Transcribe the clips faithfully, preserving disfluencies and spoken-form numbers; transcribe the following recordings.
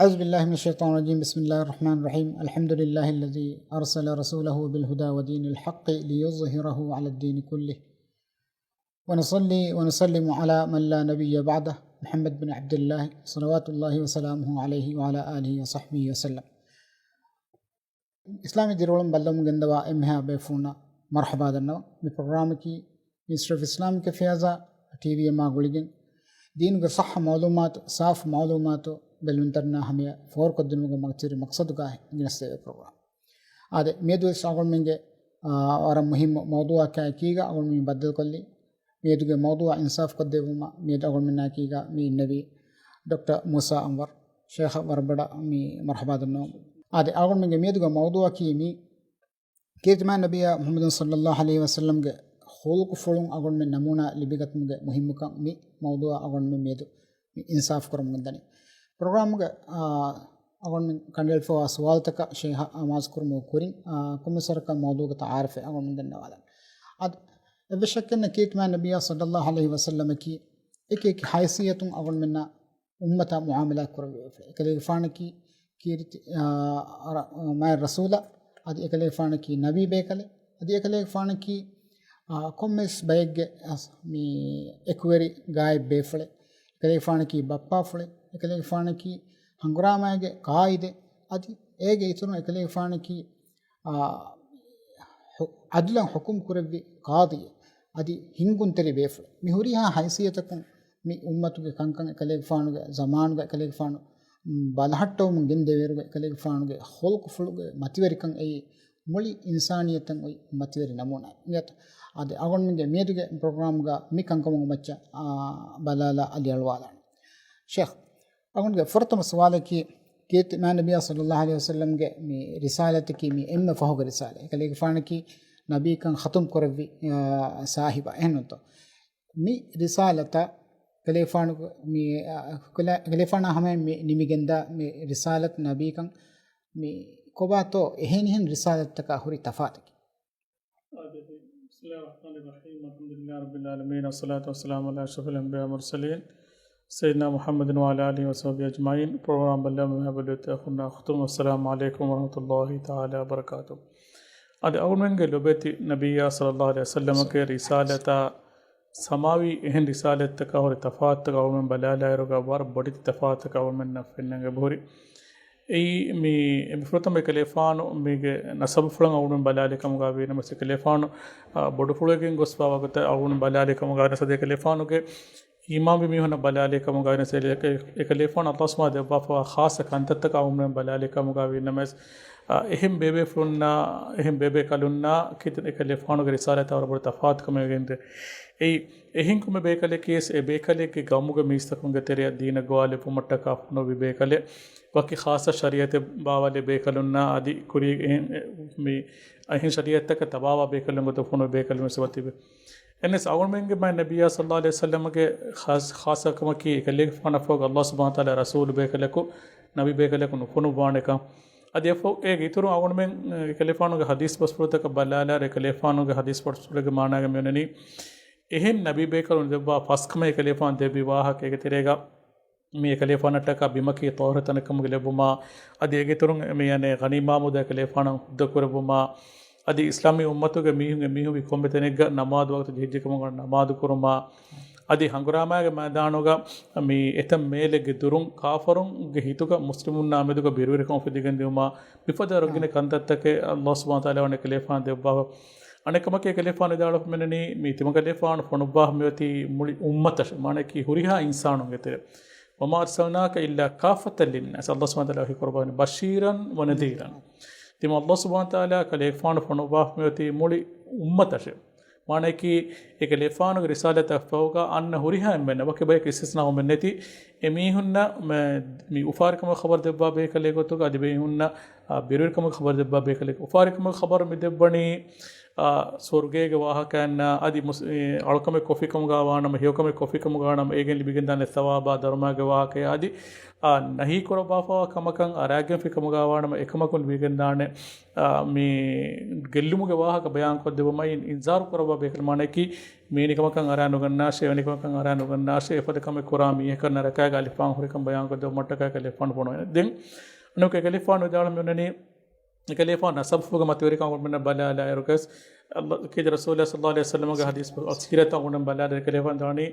أعوذ بالله من الشيطان الرجيم. بسم الله الرحمن الرحيم. الحمد لله الذي أرسل رسوله بالهدى ودين الحق ليظهره على الدين كله. ونصلي ونسلم على من لا نبي بعده، محمد بن عبد الله، صلوات الله وسلامه عليه وعلى آله وصحبه وسلم. އިސްލާމީ ދިރިއުޅުން ބައްލަވަމުން ގެންދަވާ އެންމެހާ ބޭފުޅުންނަށް މަރުޙަބާ ދަންނަވަން. މި ޕްރޮގްރާމަކީ މިނިސްޓްރީ އޮފް އިސްލާމިކް އެފެއާޒާ ޓީވީއެމްއާ ގުޅިގެން، ދީނުގެ ޞައްޙަ މަޢުލޫމާތު، ސާފު މަޢުލޫމާތު ބެލުންތެރިންނާ ހަމަޔަށް ފޯރުކޮށްދިނުމުގެ މަގުތެރި މަޤްޞަދުގައި ގެނެސްދެވޭ ޕްރޮގްރާމް. އާދެ، މިއަދުވެސް އަޅުގަނޑުމެންގެ، އާ، ވަރަށް މުހިއްމު މައުޟޫޢަކާއެކީގަ އަޅުގަނޑުމެން ބައްދަލުކޮށްލީ، މިއަދުގެ މައުޟޫޢަށް އިންސާފުކޮށްދެއްވުމަށް މިއަދު އަޅުގަނޑުމެންނާއެކީގަ މި އިންނެވީ ޑޮކްޓަރ މޫސާ އަންވަރު ޝޭޚަށް ވަރަށް ބޮޑަށް މި މަރުޙަބާ ދަންނަވަމުން. އާދެ، އަޅުގަނޑުމެންގެ މިއަދުގެ މައުޟޫޢަކީ މި ކީރިތިމާ ނަބިއްޔާ މުޙައްމަދު ޞައްލައްލާހު ޢަލައިހި ވަސައްލަމްގެ ޚުލުޤުފުޅުން އަޅުގަނޑުމެން ނަމޫނާ ލިބިގަތުމުގެ މުހިއްމުކަން މި މައުޟޫޢަށް އަޅުގަނޑުމެން މިއަދު މި އިންސާފު ކުރަމުން ދަނީ. ޕްރޮގްރާމުގެ، އާ، އަޅުގަނޑުމެން ކަނޑައެޅިފައިވާ ސުވާލުތަކަށް ޝޭޚަށް އަމާޒު ކުރުމުގެ ކުރިން، އާ، ކޮންމެސް ވަރަކަށް މައުޟޫޢުގެ ތަޢާރަފެއް އަޅުގަނޑުމެން ދަންނަވާލަން. އަދި އެއްވެސް ޝައްކެއް ނެތް ކީރިތިމާ ނަބިއްޔާ ޞައްލައްލާހު ޢަލައިހި ވަސައްލަމަކީ އެކި އެކި ހައިސިއްޔަތުން އަޅުގަނޑުމެންނާ އުއްމަތަށް މުޢާމަލާތް ކުރެވޭ ފުޅެއް. އެކަލޭގެފާނަކީ ކީރިތި، އާ، ރަ-، މާތް ރަސޫލާ، އަދި އެކަލޭގެފާނަކީ ނަބީ ބޭކަލެއް، އަދި އެކަލޭގެފާނަކީ، އާ، ކޮންމެސް ބައެއްގެ، އަސް، މި އެކުވެރި ގާތް ބޭފުޅެއް. އެކަލޭގެފާނަކީ ބައްޕާފުޅެއް، އެކަލޭގެފާނަކީ ހަނގުރާމައިގެ ޤާއިދެއް، އަދި އޭގެ އިތުރުން އެކަލޭގެފާނަކީ، އާ، ހު-، ޢަދުލަށް ޙުކުމް ކުރެއްވި ޤާޟީއެއް، އަދި ހިންގުންތެރި ބޭފުޅެއް. މި ހުރިހާ ހައިސިއްޔަތަކުން މި އުއްމަތުގެ ކަންކަން އެކަލޭގެފާނުގެ ޒަމާނުގަ އެކަލޭގެފާނު، މް، ބަލަހައްޓަވަމުން ގެންދެވޭއިރުގަ އެކަލޭގެފާނުގެ ޚުލުޤުފުޅުގެ މަތިވެރިކަން އެއީ މުޅި އިންސާނިއްޔަތަށް އޮތް މަތިވެރި ނަމޫނާއެއް. އިނގޭތަ؟ އަދި އަޅުގަނޑުމެންގެ މިއަދުގެ ޕްރޮގްރާމްގަ މި ކަންކަމުގެ މައްޗަށް، އާ، ބަލާލާ އަލިއަޅުވާލާނެ. ޝޭޚް، އަޅުގަނޑުގެ ފުރަތަމަ ސުވާލަކީ، ކީރިތި މާތް ނަބިއްޔާ ޞައްލައްލާހު ޢަލައިހި ވަސައްލަމްގެ މި ރިސާލަތަކީ މި އެންމެ ފަހުގެ ރިސާލަތް. އެކަލޭގެފާނަކީ ނަބީކަން ޚަތުމް ކުރެއްވި، އާ، ސާހިބާ. އެހެންނޫންތޯ؟ މި ރިސާލަތަށް ކަލޭފާނު މި، އާ، ކަލޭ-، ކަލޭފާނާ ހަމައިން މި ނިމިގެންދާ މި ރިސާލަތު ނަބީކަން މި ކޮބާތޯ އެހެނިހެން ރިސާލަތްތަކާ ހުރި ތަފާތަކީ؟ އާދެ، بسم الله الرحمن الرحيم. الحمد لله رب العالمين. والصلاة والسلام على أشرف الأنبياء والمرسلين. ސައްޔިދުނާ މުޙައްމަދު ވަޢަލާ އާލިހި ވަޞަޙްބިހި އަޖްމަޢީން. ޕްރޮގްރާމް ބައްލަވާ މި ބައި ބެލުވި އަޚުންނާ އުޚްތުން، އައްސަލާމު ޢަލައިކުމް ވަރަޙްމަތުﷲި ތަޢާލާ ވަބަރަކާތުހު. އަދި އަޅުގަނޑުމެންގެ ލޮބުވެތި ނަބިއްޔާ ޞައްލައްލާހު ޢަލައިހި ވަސައްލަމަކަށް ރިސާލަތާ ސަމާވީ އެހެން ރިސާލަތްތަކާ ހުރި ތަފާތުތަކަށް އަޅުގަނޑުމެން ބަލާލާއިރުގަ ވަރަށް ބޮޑެތި ތަފާތުތަކަށް އަޅުގަނޑުމެންނަށް ފެންނަން އެބަހުރި. އެއީ މި، މި ފުރަތަމަ އެކަލޭފާނު މީގެ ނަސަބުފުޅަށް އަޅުގަނޑުމެން ބަލާލި ކަމުގަ ވީނަމަވެސް އެކަލޭފާނު، އާ، ބޮޑުފުޅުވެގެން ގޮސްފާ ވަގުތަށް އަޅުގަނޑު ބަލާލި ކަމުގަ ވެސް އަދި އެކަލޭފާނުގެ އީމާންވި މީހުންނަށް ބަލާލި ކަމުގަ ވެސް އެ-، އެ-، އެކަލޭފާނު އައްލާހު ސުބްޙާނަހޫ ދެއްވާފައިވާ ޚާއްޞަ ކަންތައްތަކަށް އަޅުގަނޑުމެން ބަލާލި ކަމުގަ ވީނަމަވެސް، އާ، އެހެން ބޭބޭފުޅުންނާ، އެހެން ބޭބޭކަލުންނާ ކިތަން އެކަލޭފާނުގެ ރިސާލަތާ ވަރަށް ބޮޑު ތަފާތުކަމެއް ވެގެންދޭ. އެއީ، އެހެން ކޮންމެ ބޭކަލެއްގެވެސް އެ ބޭކަލެއްގެ ގައުމުގެ މީސްތަކުންގެ ތެރެއަށް ދީނަށް ގޮވާލެއްވުމަށްޓަކާ ފޮނުއްވި ބޭކަލެއް، ވަކި ޚާއްޞަ ޝަރީޢަތެއް ބާވާލި ބޭކަލުންނާ އަދި ކުރީގެ އެހެން، އެ، މި، އެހެން ޝަރީޢަތްތަކަށް ތަބާވާ ބޭކަލުން ގޮތަށް ފޮނުއްވި ބޭކަލުން ވެސް އޮތީ. އެހެނަސް އަޅުގަނޑުމެންގެ މާތް ނަބިއްޔާ ޞައްލައްލާހު ޢަލައިހި ވަސައްލަމަގެ ޚާއްޞަ، ޚާއްޞަ ކަމަކީ އެކަލޭގެފާނަށްފަހުގަ އައްލާހު ސުބްޙާނަހޫ ވަތަޢާލާ ރަސޫލު ބޭކަލަކު، ނަބީ ބޭކަލަކު ނުފޮނުއްވާނެކަން. އަދި އެފަހު އޭގެ އިތުރުން އަޅުގަނޑުމެން، އެ، އެކަލޭފާނުގެ ޙަދީޘް ބަސްފުޅުތަކަށް ބަލާލާއިރު، އެކަލޭފާނުގެ ޙަދީޘް ބަސްފުޅެއްގެ މާނާގަ މިވަނީ، އެހެން ނަބީ ބޭކަލުން ދެއްވާ ފަސްކަމެއް އެކަލޭފާނު ދެއްވި ވާހަކަ، އޭގެ ތެރޭގަ މި އެކަލޭފާނަށްޓަކާ ބިމަކީ ޠާހިރު ތަނެއް ކަމުގަ ލެއްވުމާ، އަދި އޭގެ އިތުރުން މި އަނެއް ޣަނީމާ މުދާ އެކަލޭފާނަށް ހުއްދަ ކުރެއްވުމާ، އަދި އިސްލާމީ އުއްމަތުގެ މީހުން އެމީހުން ވީ ކޮންމެ ތަނެއްގަ ނަމާދު ވަގުތު ޖެހިއްޖެ ކަމުގަ ނަމާދު ކުރުމާ، އަދި ހަނގުރާމާގެ މައިދާނުގަ މި އެތައް މޭލެއްގެ ދުރުން ކާފަރުންގެ ހިތުގަ މުސްލިމުންނާ މެދުގަ ބިރުވެރިކަމަށް އުފެދިގެން ދިއުމާ، މިފަދަ ރަނގީން ކަންތައްތަކެއް އައްލާހު ސުބްޙާނަހޫ ވަތަޢާލާ ވަނީ އެކަލޭފާނު ދެއްވާފަ. އަނެއް ކަމަކީ އެކަލޭފާނު ވިދާޅުވެފަ މިނަނީ، މި ތިމަން ކަލޭފާނު ފޮނުއްވާފަ މިއޮތީ މުޅި އުއްމަތަށް، މާނައަކީ ހުރިހާ އިންސާނުންގެ ތެރެ. وما أرسلناك إلا كافة للناس، އައްލާހު ސުބްޙާނަހޫ ވަތަޢާލާ ވަޙީ ކުރައްވަނީ بشيرا ونذيرا. ތިމަން އައްލާހު ސުބްޙާނަހޫ ވަތަޢާލާ ކަލޭފާނު ފޮނުއްވާފަ މިއޮތީ މުޅި އުއްމަތަށެ. މާނައަކީ، އެކަލޭފާނުގެ ރިސާލަތަށް ފަހުގަ އަންނަ ހުރިހާ އެންމެންނަށް، ވަކި ބަޔަކު އިސްތިސްނާ ވުމެއް ނެތި، އެމީހުންނަށް މެ-، މި އުފާވެރިކަމުގެ ޚަބަރު ދެއްވާ ބޭކަލެއް ގޮތުގަ، އަދި އެމީހުންނަށް، އާ، ބިރުވެރިކަމުގެ ޚަބަރު ދެއްވާ ބޭކަލެއް. އުފާވެރިކަމުގެ ޚަބަރު މި ދެއްވަނީ، އާ، ސުވަރުގޭގެ ވާހަކައަންނާ އަދި މުސް-، އެ، އަޅުކަމެއް ކޮށްފިކަމުގަ ވާނަމަ، ހެޔޮކަމެއް ކޮށްފިކަމުގަ ވާނަމަ، އޭގެން ލިބިގެންދާނެ ސަވާބާ ދަރުމައިގެ ވާހަކަޔާ އަދި، އާ، ނަހީ ކުރައްވާފަވާ ކަމަކަށް އަރާގެންފިކަމުގަ ވާނަމަ، އެކަމަކުން ލިބިގެންދާނެ، އާ، މި ގެއްލުމުގެ ވާހަކަ ބަޔާންކޮށްދެއްވުމައި އިންޒާރު ކުރައްވާ ބޭކަލު މާނައަކީ، މިވެނި ކަމަކަށް އަރާ ނުގަންނާށޭ، އެވެނި ކަމަކަށް އަރާ ނުގަންނާށޭ، އެފަދަ ކަމެއް ކުރާ މީހަކަށް ނަރަކައިގެ އަލިފާން ހުރިކަން ބަޔާންކޮށްދެއްވުމަށްޓަކާ އެކަލޭގެފާނު ބުނަވަނީ. ދެން އަނެއްކާ އެކަލޭގެފާނު ވިދާޅުވަމުން މިވަނީ، އެކަލޭގެފާނު ނަސަބުފުޅުގެ މަތިވެރިކަން އަޅުގަނޑުމެންނަށް ބަލާލާ އިރުގަސް، ކީރިތި ރަސޫލާ ޞައްލައްލާހު ޢަލައިހި ވަސައްލަމަގެ ޙަދީޘް އަސް ކީރިތި އަޅުގަނޑުމެން ބަލާލާ އެކަލޭގެފާނު ދާނީ،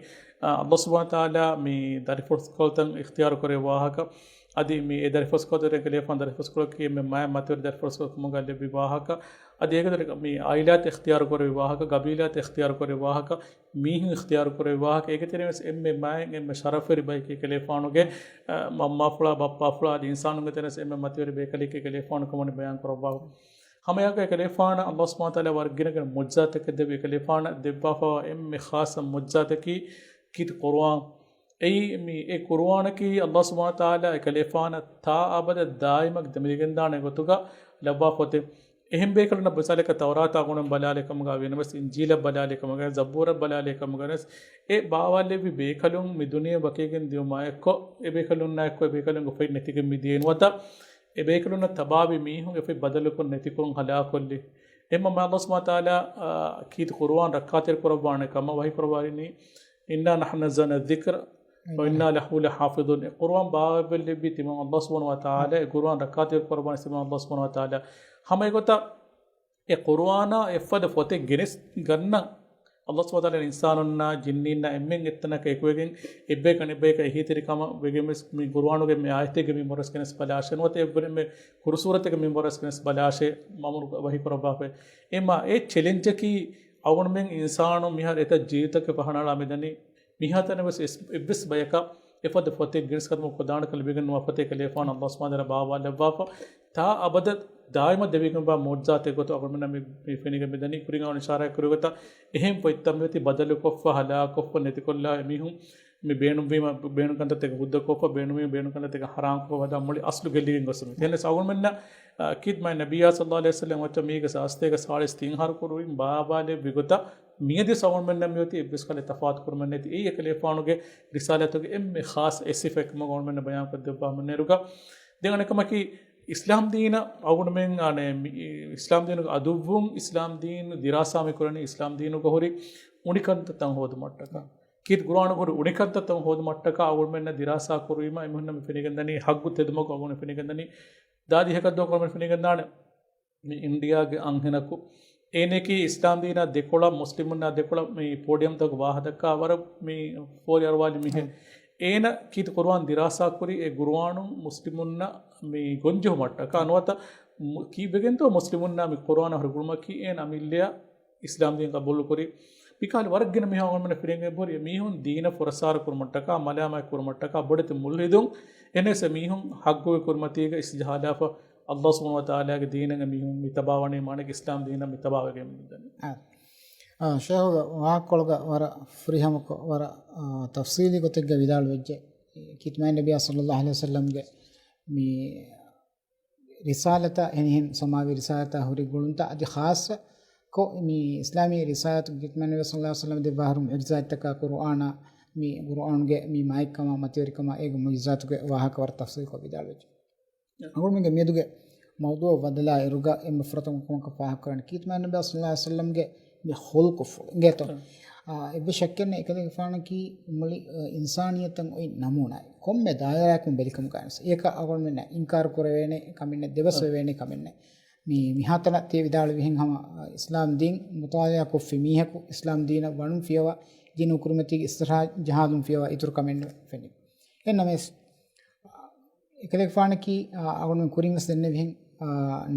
އާ، ﷲ ސުބްޙާނަހޫ ވަތަޢާލާ މި ދަރިފުޅުސްކޮޅުތައް އިޚްތިޔާރު ކުރެއްވި ވާހަކަ، އަދި މި އެ ދަރިފުޅުސްކޮޅުތައް އެކަލޭގެފާނު ދަރިފުޅުސްކޮޅަކީ އެންމެ މާތް މަތިވެރި ދަރިފުޅުސްކޮޅު ކަމުގަ ލެއްވި ވާހަކަ، އަދި އޭގެ ތެރޭގަ މި ޢާއިލާތް އިޚްތިޔާރު ކުރެއްވި ވާހަކަ، ޤަބީލާތް އިޚްތިޔާރު ކުރެއްވި ވާހަކަ، މީހުން އިޚްތިޔާރު ކުރެއްވި ވާހަކަ، އޭގެ ތެރެއިން ވެސް އެންމެ މާތް އެންމެ ޝަރަފުވެރި ބައެކީ އެކަލޭގެފާނުގެ، އަ، މަންމާފުޅާ ބައްޕާފުޅާ އަދި އިންސާނުންގެ ތެރެއިން ވެސް އެންމެ މަތިވެރި ބޭކަލެކޭ އެކަލޭގެފާނު ކަމަށް ބަޔާން ކުރައްވާ. ހަމައެއާއެކު އެކަލޭގެފާނަށް ﷲ ސުބްޙާނަހޫ ވަތަޢާލާ ވަރަށް ގިނަ ގިނަ މުޢުޖިޒާތްތަކެއް ދެއްވި. އެކަލޭގެފާނަށް ދެއްވާފައިވާ އެންމެ ޚާއްޞަ މުޢުޖިޒާތަކީ ކީރިތި ޤުރުއާން. އެއީ މި އެ ޤުރުއާނަކީ ﷲ ސުބްޙާނަހޫ ވަތަޢާލާ އެކަލޭގެފާނަށް ތާ އަބަދަށް ދާއިމަށް ދެމިގެންދާނެ ގޮތުގަ ލައްވާފަ އޮތީ. އެހެން ބޭކަލުންނަށް މިސާލަކަށް ތައުރާތާ އަޅުގަނޑުމެން ބަލާލި ކަމުގަ ވީނަމަވެސް، އިންޖީލަށް ބަލާލި ކަމުގަ ވެސް، ޒަބޫރަށް ބަލާލި ކަމުގަ ވެސް، އެ ބާވާލެއްވި ބޭކަލުން މި ދުނިޔެ ވަކިވެގެން ދިޔުމާއެއްކޮށް، އެ ބޭކަލުންނާއެއްކޮށް އެ ބޭކަލުންގެ އުފަތް ނެތިގެން މި ދިޔައީ ނުވަތަ، އެ ބޭކަލުންނަށް ތަބާވި މީހުން އެ އުފަތް ބަދަލުކޮށް ނެތިކޮށް ހަލާކުކޮށްލި. އެހެންވީމަ ﷲ ސުބްޙާނަހޫ ވަތަޢާލާ، އާ، ކީރިތި ޤުރުއާން ރައްކާތެރި ކުރައްވާނެ ކަމަށް ވަޙީ ކުރައްވާލީ، إنا نحن نزلنا الذكر وإنا له لحافظون. އެ ޤުރުއާން ބާވައްވެލެއްވީ ތިމަން ﷲ ސުބްޙާނަހޫ ވަތަޢާލާ، އެ ޤުރުއާން ރައްކާތެރި ކުރައްވާނެ ތިމަން ﷲ ސުބްޙާނަހޫ ވަތަޢާލާ. ހަމައެގޮތަށް އެ ޤުރުއާނާ އެއްފަދަ ފޮތެއް ގެނެސް ގަންނަން ﷲ ސުބްޙާނަހޫ ވަތަޢާލާ އިންސާނުންނާ ޖިންނީންނާ އެންމެން އެއްތަނަކަށް އެކުވެގެން އެއްބަޔަކަށް އަނެއްބަޔަކަށް އެހީތެރިކަމަށް ވެގެން ވެސް މި ޤުރުއާނުގެ މި އާޔަތެއްގެ މިންވަރު ވެސް ގެނެސް ބަލާށޭ ނުވަތަ އެއްވެރި މި ކުރު ސޫރަތެއްގެ މިންވަރު ވެސް ގެނެސް ބަލާށޭ އަމުރު ވަޙީ ކުރައްވާފައި. އެމާ އެ ޗެލެންޖަކީ އަޅުގަނޑުމެން އިންސާނުން މިހާރު އެތައް ޖީލުތަކެއް ފަހަނަޅާ މިދަނީ މިހާތަނަށް ވެސް އެސް-، އެއްވެސް ބަޔަކަށް އެފަދަ ފޮތެއް ގެނެސް ކަދަމު ކޮށްދާނެ ކަން ލިބިގެން ނުވާ ފޮތެއް އެކަލޭގެފާނު ﷲ ސުބްޙާނަހޫ ވަތަޢާލާ ބާވާލައްވާފަ، ތާ އަބަދަށް ދާއިމަށް ދެވިގެންވާ މުޢުޖިޒާތެއް ގޮތަށް އަޅުގަނޑުމެންނަށް މި، މި ފެނިގެން މިދަނީ. ކުރިން އަޅުގަނޑު އިޝާރާތް ކުރި ގޮތަށް އެހެން ފޮތްތައް މިއޮތީ ބަދަލުކޮށްފަ، ހަލާކުކޮށްފަ، ނެތިކޮށްލާ އެމީހުން މި ބޭނުންވީމަ ބޭނުން ކަންތައްތަކެއް ހުއްދަ ކޮށްފަ، ބޭނުންވީމަ ބޭނުން ކަންތައްތަކެއް ހަރާމް ކޮށްފަ ވަދާ މުޅި އަސްލު ގެއްލިގެން ގޮސް މި. އެހެނަސް އަޅުގަނޑުމެންނަށް، އަ، ކީރިތި މާތް ނަބިއްޔާ ޞައްލައްލާހު ޢަލައިހި ވަސައްލަމް އޮތްތޯ މީގެ ސާސްތޭކަ ސާޅީސް ތިން އަހަރު ކުރިން ބާވާލެއްވި ގޮތަށް މިއަދި އަޅުގަނޑުމެންނަށް މިއޮތީ އެއްވެސް ކަހަލަ ތަފާތު ކުރުމެއް ނެތި. އެއީ އެކަލޭގެފާނުގެ ރިސާލަތުގެ އެންމެ ޚާއްޞަ އެއް ސިފައެއް ކަމަށް އަޅުގަނޑުމެންނަށް ބަޔާންކޮށްދެއްވާ މިނެރުގަ. ދެން އަނެއްކަމަކީ، އިސްލާމް ދީނަށް އަޅުގަނޑުމެން އަނެއް މި-، އިސްލާމް ދީނުގެ އަދުއްވުން، އިސްލާމް ދީނު ދިރާސާ މި ކުރަނީ އިސްލާމް ދީނުގަ ހުރި އުނިކަންތައްތައް ހޯދުމަށްޓަކާ. ކީރިތި ޤުރުއާނުގަ ހުރި އުނިކަންތައްތައް ހޯދުމަށްޓަކާ އަޅުގަނޑުމެންނަށް ދިރާސާ ކުރީމަ އެމީހުންނަށް މި ފެނިގެންދަނީ ހައްގު ތެދުމަގު އަޅުގަނޑު ފެނިގެންދަނީ. ދާދި ހެކަށްދޯ އަޅުގަނޑު ފެނިގެންދާނެ. މި އިންޑިއާގެ އަންހެނަކު އޭނައަކީ އިސްލާމް ދީނާ ދެކޮޅަށް، މުސްލިމުންނާ ދެކޮޅަށް މި ޕޯޑިއަމްތަކުގަ ވާހަކަދައްކާ ވަރަށް މި ފޯރި އަރުވާލި މީހެއް. އޭނަ ކީރިތި ޤުރުއާން ދިރާސާ ކުރި އެ ޤުރުއާނުން މުސްލިމުންނަށް މި ގޮންޖެހުމަށްޓަކާ ނުވަތަ މު-، ކީއްވެގެންތޯ މުސްލިމުންނާ މި ޤުރުއާނާ ހުރި ގުޅުމަކީ އޭނަ އަމިއްލަޔަށް އިސްލާމް ދީން ޤަބޫލުކުރި. މިކަހަލަ ވަރަށް ގިނަ މީހުން އަޅުގަނޑުމެންނަށް ފެނިގެން އެބަހުރި. އެމީހުން ދީނަށް ފުރައްސާރަ ކުރުމަށްޓަކާ، މަލާމާތް ކުރުމަށްޓަކާ ބޮޑެތި މުލްހިދުން. އެހެނަސް އެމީހުން ހައްގުގެ ކުރިމަތީގަ އިސްޖަހާލާފަ، ﷲ ސުބްޙާނަހޫ ވަތަޢާލާގެ ދީނަށް އެމީހުން މި ތަބާވަނީ މާނައަކީ އިސްލާމް ދީނަށް މި ތަބާވެގެން މިދަނީ. އާ. އާ، ޝޭޚުގެ ވާހަކަކޮޅުގަ ވަރަށް ފުރިހަމަކޮށް، ވަރަށް، އާ، ތަފްޞީލީ ގޮތެއްގަ ވިދާޅުވެއްޖެ. ކީރިތި މާތް ނަބިއްޔާ ޞައްލައްލާހު ޢަލައިހި ވަސައްލަމްގެ މި ރިސާލަތާ، އެހެނިހެން ސަމާވީ ރިސާލަތާ ހުރި ގުޅުންތައް އަދި ޚާއްޞަކޮށް މި އިސްލާމީ ރިސާލަތު ކީރިތި މާތް ނަބިއްޔާ ޞައްލައްލާހު ޢަލައިހި ވަސައްލަމް ދެއްވާ ހުރި މުޢުޖިޒާތްތަކާ ޤުރުއާނާ، މި ޤުރުއާނުގެ މި މާތްކަމާ މަތިވެރިކަމާ އޭގެ މުޢުޖިޒާތުގެ ވާހަކަ ވަރަށް ތަފްޞީލްކޮށް ވިދާޅުވެއްޖެ. އަޅުގަނޑުމެންގެ މިއަދުގެ މައުޟޫޢަށް ވަދެލާ އިރުގަ އެންމެ ފުރަތަމަ ކަމަކަށް ފާހަގަކުރަނީ، ކީރިތި މާތް ނަބިއްޔާ ޞައްލައްލާހު ޢަލައިހި ވަސައްލަމްގެ މި ޚުލްޤުފުޅު އިނގޭތޯ؟ އާ، އެއްވެސް ޝައްކެއް ނެތް، އެކަލޭގެފާނަކީ މުޅި، އަ، އިންސާނިއްޔަތަށް އޮތް ނަމޫނާއެއް. ކޮންމެ ދާއިރާއަކުން ބެލިކަމުގައިވެސް އެކަށް އަޅުގަނޑުމެންނަށް އިންކާރު ކުރެވޭނެ ކަމެއް ނެތް، ދެބަސް ވެވޭނެ ކަމެއް ނެތް. މި، މިހާތަނަށް ތިޔަ ވިދާޅުވިހެން ހަމަ، އަ، އިސްލާމް ދީން މުޠާލަޢާ ކޮށްފި މީހަކު އިސްލާމް ދީނަށް ވަނުން ފިޔަވާ، ދީނު ކުރިމަތީގެ އިސްލާހަށް ޖަހާލުން ފިޔަވާ އިތުރު ކަމެއް ނުފެނި. އެހެންނަމަވެސް، އެކަލޭގެފާނަކީ، އާ، އަޅުގަނޑުމެން ކުރިން ވެސް ދެންނެވިހެން، އާ،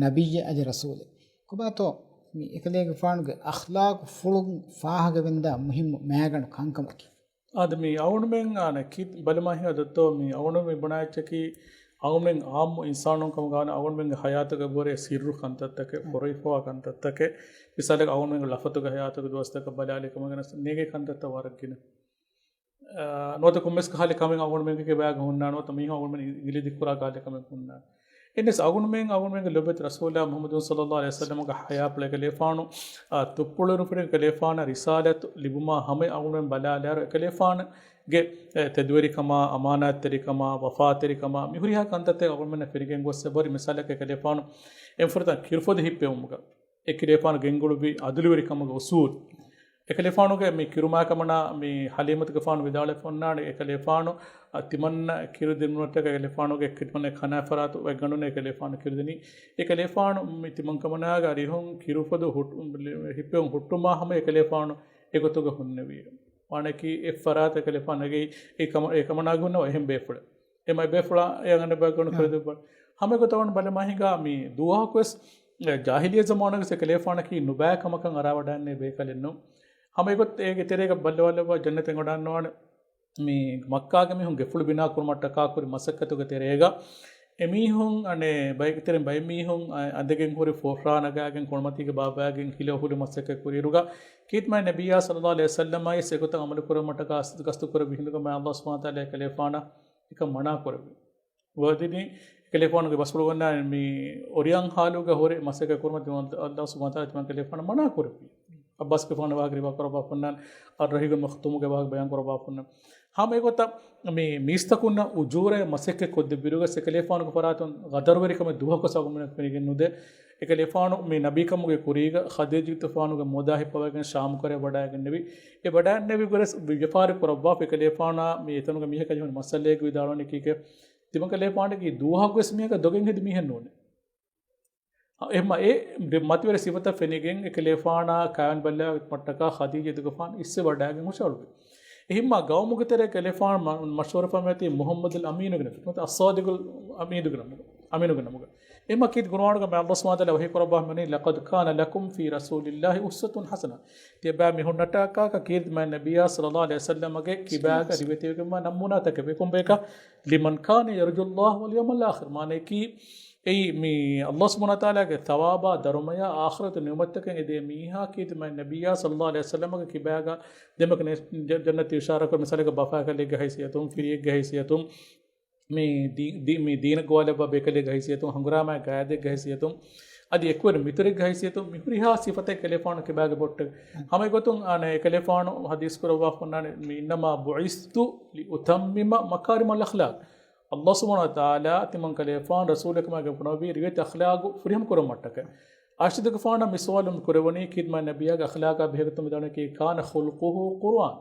ނަބިއްޔެއް އަދި ރަސޫލެއް. ކޮބާތޯ މި އެކަލޭގެފާނުގެ އަޚްލާޤުފުޅުން ފާހަގަވެންދާ މުހިއްމު މައިގަނޑު ކަންކަމަކީ؟ އާދެ، މި އަޅުގަނޑުމެން އާނ ކި-، ބަލަމާ ހިނގާ ދޮއްތޯ، މި އަޅުގަނޑުމެން ބުނާ އެއްޗަކީ، އަޅުގަނޑުމެން އާއްމު އިންސާނުން ކަމުގަ ވާނަ އަޅުގަނޑުމެންގެ ޙަޔާތުގަ އެބަހުރި ސިއްރު ކަންތައްތަކެއް، ފޮރުވިފަވާ ކަންތައްތަކެއް، މިސާލަކަށް އަޅުގަނޑުމެންގެ ލަފަތުގެ ޙަޔާތުގެ ދުވަސްތަކަށް ބަލާލި ކަމަށް ގެނެސް ނޭގޭ ކަންތައްތައް ވަރަށް ގިނަ. އާ، ނުވަތަ ކޮންމެސް ކަހަލަ ކަމެއް އަޅުގަނޑުމެންގެ ކިބާގަ ހުންނާނެ، ނުވަތަ މީހުން އަޅުގަނޑުމެން އިނގިލި ދިއްކުރާ ކަހަލަ ކަމެއް ހުންނާނެ. އެންވެސް އަގުންމެން އަގުންމެންގެ ލޮބެތި ރަސޫލާ މުޙައްމަދު ޞައްލައްލާހު ޢަލައިހި ވަސައްލަމްގެ ޙަޔާތްޕުޅު އެކަލޭފާނު އާ، ތުއްޕުޅުވެރިކުރިން އެކަލޭފާނަށް ރިސާލަތު ލިބުމާ ހަމަ އަގުންމެން ބަލާލާއިރު އެކަލޭފާނުގެ އެ، ތެދުވެރިކަމާ، އަމާނާތްތެރިކަމާ، ވަފާތެރިކަމާ، މިހުރިހާ ކަންތައްތައް އަގުންމެންނަށް ފެނިގެން ގޮއްސަ ބޮޑު މިސާލަކަށް އެކަލޭފާނު އެންމެ ފުރަތަމަ ކިރުފޮދު ހިއްޕެވުމުގަ އެކަލޭފާނު ގެންގުޅުއްވި އަދުލުވެރިކަމުގެ އުސޫލު. އެކަލޭފާނުގެ މި ކިރުމާ ކަމަނާ މި ޙަލީމަތުގެފާނު ވިދާޅުވެފަ އޮންނާނެ އެކަލޭފާނު އަ، ތިމަންނަ ކިރު ދިނުމަށްޓަކައި އެކަލޭފާނުގެ ކިރުމަނެ ކަނާ ފަރާތު ވެގަނޑުން އެކަލޭފާނު ކިރުދިނީ. އެކަލޭފާނު މި ތިމަން ކަމަނާގެ އަރިހުން ކިރުފޮދު ހުއްޓު-، ހިއްޕެވުން ހުއްޓުމާ ހަމަ އެކަލޭފާނު އެގޮތުގަ ހުންނެވިއިރު. ވާނަކީ އެއް ފަރާތަށް އެކަލޭފާނު ނެގި އެ ކަމަ-، އެ ކަމަނާގެ ހުންނަވާ އެހެން ބޭފުޅެއް. އެ މަ-، އެ ބޭފުޅާ އެ އަނގަނޑަށް ބައި ގޮނޑު ހާ. ކުރެދެއްވާ. ހަމަ އެގޮތަށް ވަން ބަލަމާ ހިނގާ މި ދުވަހަކުވެސް އެ ޖާހިލިއްޔަ ޒަމާނުގެ އެކަލޭފާނަކީ ނުބައި ކަމަކަށް އަރާވަޑައިގެންނެވި ބޭކަލެއް ނޫން. ހަމަ އެގޮތަށް އޭގެ ތެރޭގަ ބައްލަވާލައްވާ ޖަންނަތަށް އެނގިވަޑައިގަންނަވާނެ. މި މައްކާގެ މީހުން ގެފުޅު ބިނާ ކުރުމަށްޓަކާ ކުރި މަސައްކަތުގެ ތެރޭގަ އެމީހުން އަނެއް ބައެއް ތެރެއިން ބައެއް މީހުން އަ-، އަނދެގެން ހުރި ފޯފްރާ ނަގާގެން ކޮނޑުމަތީގަ ބާއްވާގެން ހިލަ ހުރި މަސައްކަތް ކުރިއިރުގަ ކީރިތި މާތް ނަބިއްޔާ ޞައްލައްލާހު ޢަލައިހި ވަސައްލަމާއި އެގޮތަށް ޢަމަލު ކުރުމަށްޓަކާ ގަސް-، ގަސްތު ކުރެއްވި ހިނދުގަ މާތް ﷲ ސުބްޙާނަހޫ ވަތަޢާލާ އެކަލޭފާނަށް އެކަން މަނާ ކުރެއްވި. ވަދިނީ އެކަލޭފާނުގެ ބަސްފުޅުގަންނާ މި އޮރިޔަން ހާލުގަ ހުރެ މަސައްކަތް ކުރުމަށް ތިމަން ﷲ ސުބްޙާނަހޫ ވަތަޢާލާ ތިމަން ކަލޭފާނަށް މަނާ ކުރެއްވި. ޢައްބާސްގެފާނު ވާހަކަ ރިވާ ކުރައްވާފަ އޮންނާނެ، އައްރަހީޤުލް މަޚްތޫމުގެ ވާހަކަ ބަޔާން ކުރައްވާފަ އޮންނާނެ. ހަމަ އެގޮތަށް މި މީސްތަކުންނަށް އުޖޫރައެއް މަސައްކަތް ކޮށްދެއްވިއިރުގަ އެކަލޭފާނުގެ ފަރާތުން ގަދަރުވެރިކަމެއް ދުވަހަކުވެސް އަގުންމެންނަށް ފެނިގެން ނުދޭ. އެކަލޭފާނު މި ނަބީކަމުގެ ކުރީގަ ޚަދީޖަތުގެފާނުގެ މުދާ ހިއްޕަވައިގެން ޝާމު ކަރަށް ވަޑައިގެންނެވި. އެ ވަޑައިގެންނެވި ގޮތަށް ވިޔަފާރި ކުރައްވާފަ އެކަލޭފާނާ މި އެތަނުގެ މީހަކަށް ޖެހުނު މައްސަލައެއްގެ ވިދާޅުވަނީ ކީކޭ؟ ތިމަން ކަލޭފާނަކީ ދުވަހަކުވެސް މީހަކަށް ދޮގެއް ހެދި މީހެއް ނޫނޭ. އެހެންމަ އެ މަތިވެރި ސިފަތައް ފެނިގެން އެކަލޭފާނާ ކާވެނި ބައްލަވާ މަށްޓަކާ ޚަދީޖަތުގެފާނު އިއްސެ ވަޑައިގެން ހުށަހަޅުވި. އެހެންމަ ގައުމުގެ ތެރޭ ކަލޭފާނު މަ-، މަޝްހޫރުވެފަ މިއޮތީ މުޙައްމަދުލް އަމީނުގެ ނަމުގެ، އައްޞާދިޤުލް އަމީދުގެ ނަމުގަ، އަމީނުގެ ނަމުގަ. އެހެންމަ ކީރިތި ޤުރުއާނުގަ މާތް ﷲ ސުބްޙާނަހޫ ވަތަޢާލާ ވަޙީ ކުރައްވާފަ މިވަނީ، "لقد كان لكم في رسول الله أسوة حسنة." ތިޔަބައިމީހުންނަށްޓަކާ ކީރިތި މާތް ނަބިއްޔާ ޞައްލައްލާހު ޢަލައިހި ވަސައްލަމަގެ ކިބާގަ ރިވެތިވެގެންވާ ނަމޫނާތަކެއް ވޭ. ކޮންބަޔަކަށް؟ "لمن كان يرجو الله واليوم الآخر." މާނައަކީ، އެއީ މި ﷲ ސުބްޙާނަހޫ ވަތަޢާލާގެ ޘަވާބާ، ދަރުމަޔާ، އާޚިރަތު ނިޢުމަތްތަކެއް އެދޭ މީހާ ކީރިތި މާތް ނަބިއްޔާ ޞައްލައްލާހު ޢަލައިހި ވަސައްލަމަގެ ކިބާގަ ދެމަކަ ނެ-، ޖަ-، ޖަންނަތު އިޝާރާ ކުރި މިސާލަކަށް ބަފާކަލެއްގެ ހައިސިއްޔަތުން، ފިރިއެއްގެ ހައިސިއްޔަތުން، މި ދީ-، ދީ-، މި ދީނަށް ގޮވާލައްވާ ބޭކަލެއްގެ ހައިސިއްޔަތުން، ހަނގުރާމައިގެ ގާއިދެއްގެ ހައިސިއްޔަތުން، އަދި އެކުވެރި މިތުރެއްގެ ހައިސިއްޔަތުން، މިހުރިހާ ސިފަތެއް އެކަލޭފާނު ކިބާގެ ބޮއްޓެއް. ހަމަ އެގޮތުން އަނެއް އެކަލޭފާނު ޙަދީޘް ކުރައްވާފަ އޮންނާނެ، މި، "إنما بعثت لأتمم مكارم الأخلاق." ﷲ ސުބްޙާނަހޫ ވަތަޢާލާ ތިމަން ކަލޭފާނު ރަސޫލެއް ކަމަށް އެނބުނެވީ ރިވެތި އަޚްލާގު ފުރިހަމަ ކުރުމަށްޓަކައި. އާއިޝަތުގެފާނަށް މި ސުވާލު ކުރެވުނީ ކީރިތި މާތް ނަބިއްޔާގެ އަޚްލާގާ ބެހޭގޮތުން ވިދާޅުވަނީކީ، "كان خلقه القرآن."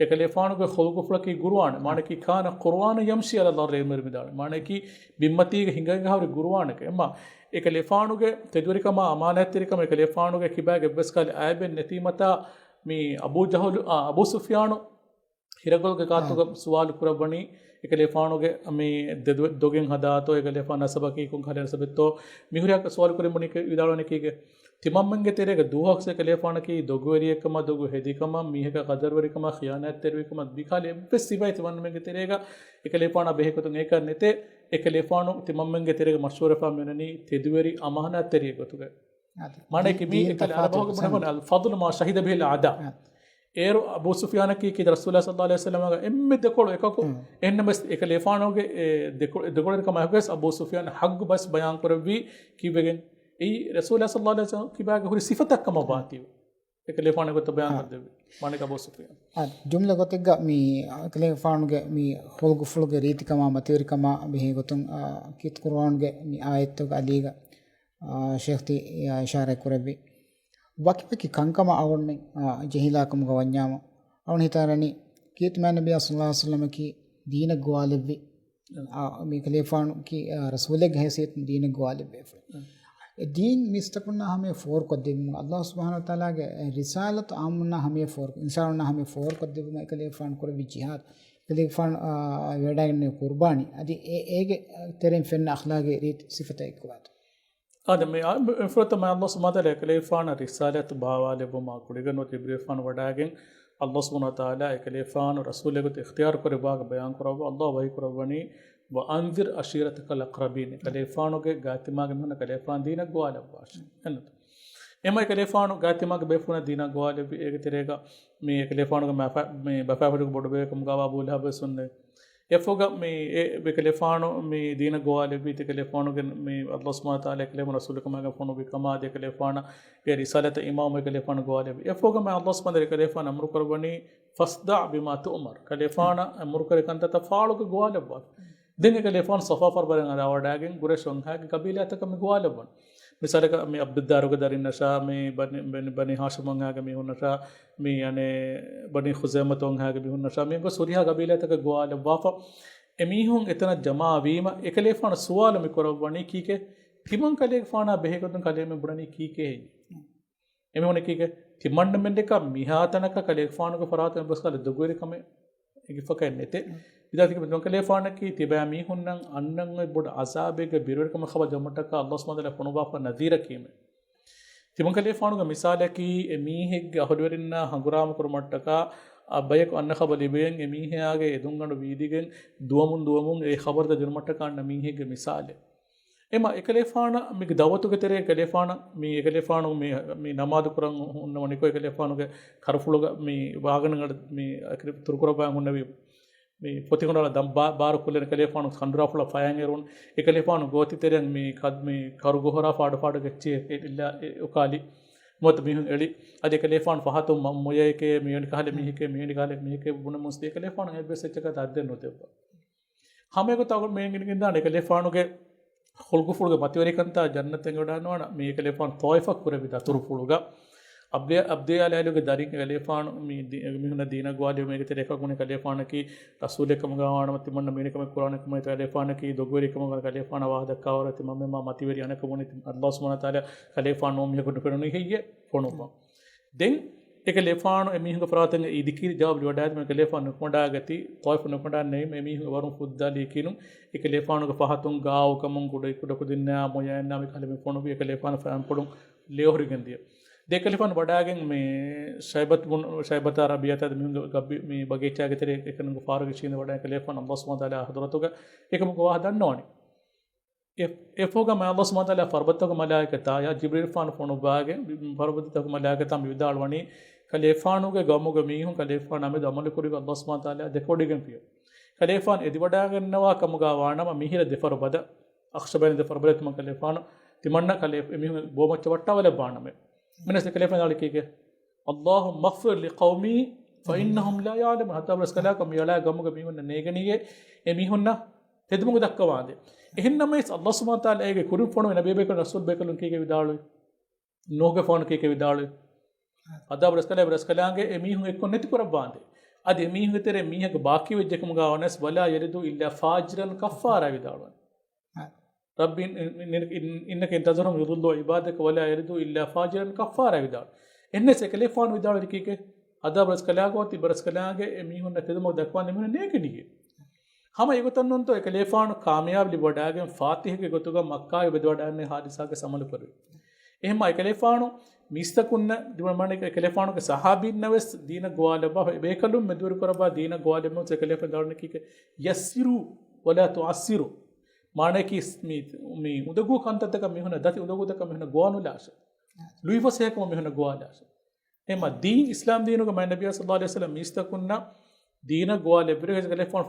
އެކަލޭފާނުގެ ޚުލްޤުފުޅަކީ ޤުރުއާން. މާނައަކީ، "كان القرآن يمشي على الأرض." އެންމެ ވިދާޅުވި މާނައަކީ، ބިންމަތީގަ ހިނގައިގަ ހުރި ޤުރުއާނެކޭ. އެމާ އެކަލޭފާނުގެ ތެދުވެރިކަމާ، އަމާނާތްތެރިކަމާ، އެކަލޭފާނުގެ ކިބާގެ އެއްވެސް ކަހަލަ އައިބެއް ނެތީމަތާ، މި އަބޫ ޖަހުލު، އާ، އަބޫ ސުފްޔާނު ހިރަގޮޅުގެ ކާތުގަ ސުވާލު ކުރައްވަނީ، އެކަލޭފާނުގެ މި ދެދު-، ދޮގެއް ހަދާތޯ، އެކަލޭފާނު ނަސަބަކީ ކޮން ކަހަލަ ނަސަބެއްތޯ، މިހުރިހާ ސުވާލު ކުރި ބުނި ވިދާޅުވަނީ ކީކޭ؟ ތިމަންމެންގެ ތެރޭގަ ދުވަހަކުވެސް އެކަލޭފާނަކީ ދޮގުވެރިއެއްކަމާ، ދޮގު ހެދިކަމާ، މީހަކާ ޤަދަރުވެރިކަމާ، ޚިޔާނާތްތެރިވިކަމާ، މިކަހަލަ އެއްވެސް ސިފައެއް ތިމަންމެންގެ ތެރޭގަ އެކަލޭފާނާ ބެހޭގޮތުން އެކަން ނެތޭ. އެކަލޭފާނު ތިމަންމެންގެ ތެރޭގަ މަޝްހޫރުވެފާ މިވަނީ ތެދުވެރި އަމާނާތްތެރިއެއް ގޮތުގައި. އާދެ. މާނައަކީ މީ ދީން އެކަލޭ އަރަބަހުގެ ބުނެފަން އަލް ފަޟްލު މާ ޝަހިދަ ބިހިލް އައްދާ. އާ. އޭރު އަބޫ ސުފްޔާނަކީ ކީރިތި ރަސޫލާ ޞައްލައްލާހު ޢަލައިހި ވަސައްލަމަގެ އެންމެ ދެކޮޅު އެކަކު. އާ. އެހެންނަމަވެސް އެކަލޭފާނުގެ އެ ދެކޮ-، ދެކޮޅުވެރިކަމާއެކުވެސް އަބޫ ސުފްޔާން ޙައްޤު ބަސް ބަޔާން ކުރެއްވީ ކީއްވެގެން؟ އެއީ ރަސޫލާ ޞައްލައްލާހު ޢަލައިހި ވަސައްލަމަ ކިބާގަ ހުރި ސިފަތައް ކަމަށް ވާތީވެ. އެކަލޭފާނު ގޮތަށް ބަޔާން އާ. ކޮށްދެއްވި. މާނައަކީ އަބޫ ސުފްޔާން. އާ، ޖުމްލަ ގޮތެއްގަ މި އެކަލޭފާނުގެ މި ޚުލްޤުފުޅުގެ ރީތިކަމާ މަތިވެރިކަމާ ބެހޭގޮތުން، އާ، ކީރިތި ޤުރުއާނުގެ މި އާޔަތްތަކުގެ އަލީގަ، އާ، ޝޭޚް ތި، އާ، އިޝާރާތް ކުރެއްވި. ވަކިވަކި ކަންކަމަށް އަޅުގަނޑުމެން، އާ، ޖެހިލާކަމުގަ ވަންޏާމު، އަޅުގަނޑު ހިތަށް އަރަނީ، ކީރިތި މާތް ނަބިއްޔާ ޞައްލައްލާހު ޢަލައިހި ވަސައްލަމަކީ ދީނަށް ގޮވާލެއްވި، އާ، މި ކަލޭފާނު ކީ، އާ، ރަސޫލެއްގެ ހައިސިއްޔަތުން ދީނަށް ގޮވާލެއްވި. އެ ދީން މީސްތަކުންނާ ހަމަޔަށް ފޯރުކޮށްދެއްވުމަށް، ﷲ ސުބްޙާނަހޫ ވަތަޢާލާގެ ރިސާލަތު އާއްމުންނާ ހަމަޔަށް ފޯރު، އިންސާނުންނާ ހަމަޔަށް ފޯރުކޮށްދެއްވުމަށް އެކަލޭފާނު ކުރެއްވި ޖިހާދު، އެކަލޭފާނު، އާ، ވެޑައިގެންނެވި ޤުރުބާނީ، އަދި އެ، އޭގެ ތެރެއިން ފެންނަ އަޚްލާގީ ރީތި ސިފަތައް އެއްކޮށް އާދެ، މި އާ، މި ފުރަތަމަ ﷲ ސުބްޙާނަހޫ ވަތަޢާލާ އެކަލޭފާނަށް ރިސާލަތު ބާވާލެއްވުމާ ގުޅިގެން ނުވަތަ ޖިބްރީލްފާނު ވަޑައިގެން، ﷲ ސުބްޙާނަހޫ ވަތަޢާލާ އެކަލޭފާނު ރަސޫލެއް ގޮތަށް އިޚްތިޔާރު ކުރެއްވި ވާހަކަ ބަޔާން ކުރައްވާ، ﷲ ވަޙީ ކުރައްވަނީ، "وأنذر عشيرتك الأقربين." ކަލޭފާނުގެ ގާތްތިމާގެ މީހުންނަށް ކަލޭފާނު ދީނަށް ގޮވާލައްވާށޭ. އެންނަތަ؟ އެމަ އެކަލޭފާނު ގާތްތިމާގެ ބޭފުޅުންނަށް ދީނަށް ގޮވާލެއްވި، އޭގެ ތެރޭގަ މި އެކަލޭފާނުގެ މަފަ-، މި ބަފާފައިން ބޮޑުބޭކަމުގަވާ އަބޫ ލަހަބް ވެސް އޮންނެވި. އެފޮގަ މި އެ އެކަލޭފާނު މި ދީނަށް ގޮވާލެއްވީ ތިކަލޭފާނުގެ މި އަﷲ ސުބްޙާނަހޫ ވަތަޢާލާ އެކަލޭފާނު ރަސޫލުކަމާގެ ފޮނުވި ކަމާ އަދި އެކަލޭފާނަށް އެ ރިސާލަތަށް އިމާމު އެކަލޭފާނު ގޮވާލެއްވި. އެފޮގަ މި އަﷲ ސުބްޙާނަހޫ ވަތަޢާލާ އެކަލޭފާނު އަމުރު ކުރައްވަނީ ފަޞްދަޢް ބިމާ ތުއުމަރު. ކަލޭފާނަށް އަމުރު ކުރި ކަންތައްތައް ފާޅުކޮށް ގޮވާލައްވާ. ދެން އެކަލޭފާނު ޞަފާ ފަރުބަދައިން އަރާވަޑައިގެން ގުރޭޝް ވަންހާގެ ގަބީލާތަކަށް މި ގޮވާލައްވަން. މިސާލަކަށް މި ޢަބްދުއްދާރުގެ ދަރިންނަށާ މި ބަނީ، ބަނީ، ބަނީ ހާޝިމް ވަންހާގެ މީހުންނަށާ މި އަނެއް ބަނީ ޚުޒައިމަތު ވަންހާގެ މީހުންނަށާ މި ގޮސް ހުރިހާ ގަބީލާތަކަށް ގޮވާލައްވާފަ. އެމީހުން އެތަނަށް ޖަމާވީމަ އެކަލޭފާނު ސުވާލު މި ކުރައްވަނީ ކީކޭ؟ ތިމަން ކަލޭގެފާނާ ބެހޭގޮތުން ކަލޭމެން ބުނަނީ ކީކޭ ހެއްޔޭ؟ އެމީހުން ކީކޭ؟ ތިމަންނަމެން ދެކާ މިހާތަނަކަށް ކަލޭގެފާނުގެ ފަރާތުން އެއްބަސް ކަލޭ ދޮގުވެރިކަމެއް އެނގިފަކައެއް ނެތޭ. އިދާ ތިކެ މި ދޮން ކަލޭފާނަކީ ތިބާ މީހުންނަށް އަންނަން އޮތް ބޮޑު އަޒާބެއްގެ ބިރުވެރިކަމަށް ޚަބަރު ދެއްވުމަށްޓަކާ އަﷲ ސުބްޙާނަހޫ ވަތަޢާލާ ފޮނުއްވާފަ ނަޛީރަކީމެ. ތިމަން ކަލޭފާނުގެ މިސާލަކީ އެ މީހެއްގެ އަހުލުވެރިންނާ ހަނގުރާމަ ކުރުމަށްޓަކާ އަ، ބަޔަކު އަންނަ ޚަބަރު ލިބިގެން އެ މީހާގެ އެދުންގަނޑު ވީދިގެން ދުވަމުން ދުވަމުން އެ ޚަބަރުތައް ދިނުމަށްޓަކާ އަންނަ މީހެއްގެ މިސާލެއް. އެމަ އެކަލޭފާނަށް މި ދަޢުވަތުގެ ތެރޭ އެކަލޭފާނަށް މި އެކަލޭފާނު މި، މި ނަމާދު ކުރަން ހުންނަވަނިކޮށް އެކަލޭފާނުގެ ކަރުފުޅުގަ މި ވާގަނޑުގަނޑު މި ތުރުކުރައްވާ ހުންނެވި މި ފޮތިކޮނޑާލަ ދަން ބާ-، ބާރު ކުލެން އެކަލޭފާނު ކަނޑުރާފުޅަށް ފަޔަން އެރުން. އެކަލޭފާނު ގޯތި ތެރެއަށް މި ކަ-، މި ކަރު ގޮހޮރާ ފާޑު ފާޑު ގެއްޗި އެ-، އެ-، އެއްލާ އެ-، އުކާލި. ނުވަތަ މީހުން އެޅި. އަދި އެކަލޭފާނު ފަހަތުން މަ-، މޮޔައެކޭ، މިވެނި ކަހަލަ މީހެކޭ، މިވެނި ކަހަލަ މީހެކޭ ބުނަމުންސް ދިޔަ އެކަލޭފާނު އެއްވެސް އެއްޗަކަށް ދަށްދެއް ނުދެއްވާ. ހަމައެގޮތަށް އަޅުގަނޑު މި އެނގިގެން ދާނެ އެކަލޭފާނުގެ ޚުލްޤުފުޅުގެ މަތިވެރިކަންތާ ޖަންނަތަށް އެނގިވަޑައިގަންނަވާނަ މީ އެކަލޭފާނު ޠާއިފަށް ކުރެއްވި ދަތުރުފުޅުގަ އަބްދިޔާ، އަބްދިޔާ ލައިލުގެ ދަރިން އެކަލޭފާނު މި ދި-، މީހުންނަށް ދީނަށް ގޮވާލެވުމޭގެ ތެރޭ އެކަކު ބުނި ކަލޭފާނަކީ ރަސޫލެއް ކަމުގަ ވާނަމަ ތިމަންނަ މީނިކަމެއް ކުރާނެ ކަމަށް ކަލޭފާނަކީ ދޮގުވެރި ކަމުގަ ކަލޭފާނަށް ވާހަކަ ދައްކާވަރަށް ތިމަންމެން މާ މަތިވެރި އަނެކަކު ބުނި އަﷲ ސުބްޙާނަހޫ ވަތަޢާލާ ކަލޭފާނު ނޫން މީހަކު ނުފެނުނީ ހެއްޔޭ ފޮނުއްވަން. ދެން އެކަލޭފާނު އެމީހުންގެ ފަރާތުން އެ އިދިކީރި ޖަވާބު ލިބިވަޑައިގަތީ ޠާއިފު ނުކުމެ-، ނުކުމެ-، ނުކުމެ-، ނެވީމަ އެމީހުން ވަރުން ފުއްދާލީކީނު އެކަލޭފާނުގެ ފަހަތުން ގާއު ކަމުން ކުޑަ-، ކުޑަކުދިންނާ މޮޔައިންނާ މި ކަހަލަ މި ފޮނުވި އެކަލޭފާނު ފަޔަންޕުޅުން ލޭހުރިގެން ދިޔަ. ދެ އެކަލޭފާނު ވަޑައިގެން މި ޝައިބަތު ބުން-، ޝައިބަތާ ރަބީޢަތާ އަދި މީހުންގެ ގަބި-، މި ބަގީޗާގެ ތެރޭ އެކަނި ފާރުގެ ޝީން ވަޑައި އެކަލޭފާނު އަﷲ ސުބްޙާނަހޫ ވަތަޢާލާ ޙަޟްރަތުގަ އެކަމުގެ ވާހަކަ ދަންނަވަނީ. އެ-، އެފޯގަ މާ އަﷲ ސުބްޙާނަހޫ ވަތަޢާލާ ފަރުބަދަތަކުގެ މަލާއިކަތާ ޔާ ޖިބްރީލްފާނު ފޮނުއްވާގެން މި-، މި ފަރުބަދަތަކުގެ މަލާއިކަތާ މި ވިދާޅުވަނީ، ކަލޭފާނުގެ ގައުމުގެ މީހުން ކަލޭފާނާ މެދު ޢަމަލު ކުރި އަﷲ ސުބްޙާނަހޫ ވަތަޢާލާ ދެކެވޮޑިގެންފިޔަ. ކަލޭފާނު އެދިވަޑައިގަންނަވާ ކަމުގަ ވާނަމަ މިހިރަ ދެ ފަރުބަދަ، އަޚްޝަބައިން ދެ ފަރުބަދަ ތިމަން ކަލޭފާނު، ތިމަންނަ ކަލޭ-، އެމީހުން ބޯމައްޗަށް ވައްޓާވަލައްވާނަމޭ. މިނަސް ކަލޭފާނު ދާޅި ކީކޭ؟ اللهم اغفر لقومي فإنهم لا يعلمون. ހަތާ ބަރަސްކަލާކަށް މި އަޅާ ގަމުގެ މީހުންނަށް ނޭގެނީއޭ އެ މީހުންނަށް ތެދުމަގު ދައްކަވާނދޭ. އެހެންނަމަވެސް އަﷲ ސުބްޙާނަހޫ ވަތަޢާލާ އޭގެ ކުރިން ފޮނުވި ނަބީ ބޭކަލުން ރަސޫލް ބޭކަލުން ކީކޭ ވިދާޅުވި؟ ނޫޙުގެ ފަހުން ކީކޭ ވިދާޅުވި؟ އަދާބު ރަސްކަލާ ރަސްކަލާނގެ އެ މީހުން އެއްކޮށް ނެތި ކުރައްވާނދޭ. އަދި އެ މީހުންގެ ތެރޭ މީހަކު ބާކީ ވެއްޖެކަމުގަ ވަނަސް ولا يلد إلا فاجرا كفارا ވިދާޅުވަން. ރައްބި އިން-، އިން-، އިން-، إنك إن تذرهم يضلوا عبادك ولا يلدوا إلا فاجرا كفارا ވިދާޅު. އެންނެސް އެކަލޭފާނު ވިދާޅުވި ކީކޭ؟ އަދާބު ރަސްކަލާގޯ ތިބަ ރަސްކަލާނގެ އެ މީހުންނަށް ތެދުމަގު ދައްކަވާން އެމީހުން ނޭގެނީއޭ. ހަމަ އެގޮތަށް ނޫންތޯ އެކަލޭފާނު ކާމިޔާބު ލިބިވަޑައިގެން ފާތިހަގެ ގޮތުގަ މައްކާގެ ވެދިވަޑައިގެން ހާދިސާގެ ސަމަލު ކުރި. އެހެންމާ އެކަލޭފާނު މީސްތަކުންނަށް ދިވަން މާނަ އެކަލޭފާނުގެ ސަހާބީންނަށް ވެސް ދީނަށް ގޮވާލައްވާފަ އެބޭކަލުން މެދުވެރި ކުރައްވާ ދީނަށް ގޮވާލެއްވުމަށް އެކަލޭފާނު ދާނެ ކީކޭ؟ يسروا ولا تعسروا. މާނައަކީ މި، މި އުނދަގޫ ކަންތައްތަކަށް މީހުންނަށް ދަތި އުނދަގޫތަކަށް މީހުންނަށް ގޮވާނުލާށޭ. ލުއިފަސޭހަކަމަށް މީހުންނަށް ގޮވާލާށޭ. އެމަ ދީން އިސްލާމް ދީނުގަ މާ ނަބިއްޔާ ޞައްލައްލާހު ޢަލައިހި ވަސައްލަމް މީސްތަކުންނަށް ދީނަށް ގޮވާލެއްވި ރަސްކަލޭފާނު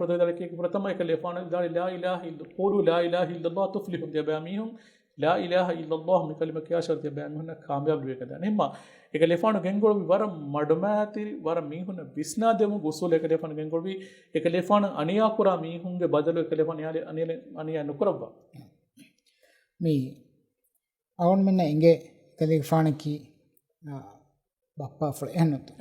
ފުރަތަމަ އެކަލޭފާނު ދާނީ لا إله إلا، قولوا لا إله إلا الله تفلحوا. ތިޔަބައިމީހުން لا إله إلا الله މި ކަލިމަ ކިޔާށޭ ތިޔަބައިމީހުންނަށް ކާމިޔާބު ވެގެންދާނެ. އެހެންމާ އެކަލޭފާނު ގެންގުޅުވި ވަރަށް މަޑުމައިތިރި، ވަރަށް މީހުންނަށް ވިސްނާދެމުގެ އުސޫލެއް އެކަލޭފާނު ގެންގުޅުވީ. އެކަލޭފާނު އަނިޔާކުރާ މީހުންގެ ބަދަލު އެކަލޭފާނު އަނިޔާ، އަނިޔާ، އަނިޔާ ނުކުރައްވާ. މި އަޅުގަނޑުމެންނަށް އެނގޭ ކަލޭގެފާނަކީ، އާ، ބައްޕާފުޅެއް އެހެންނުތޯ؟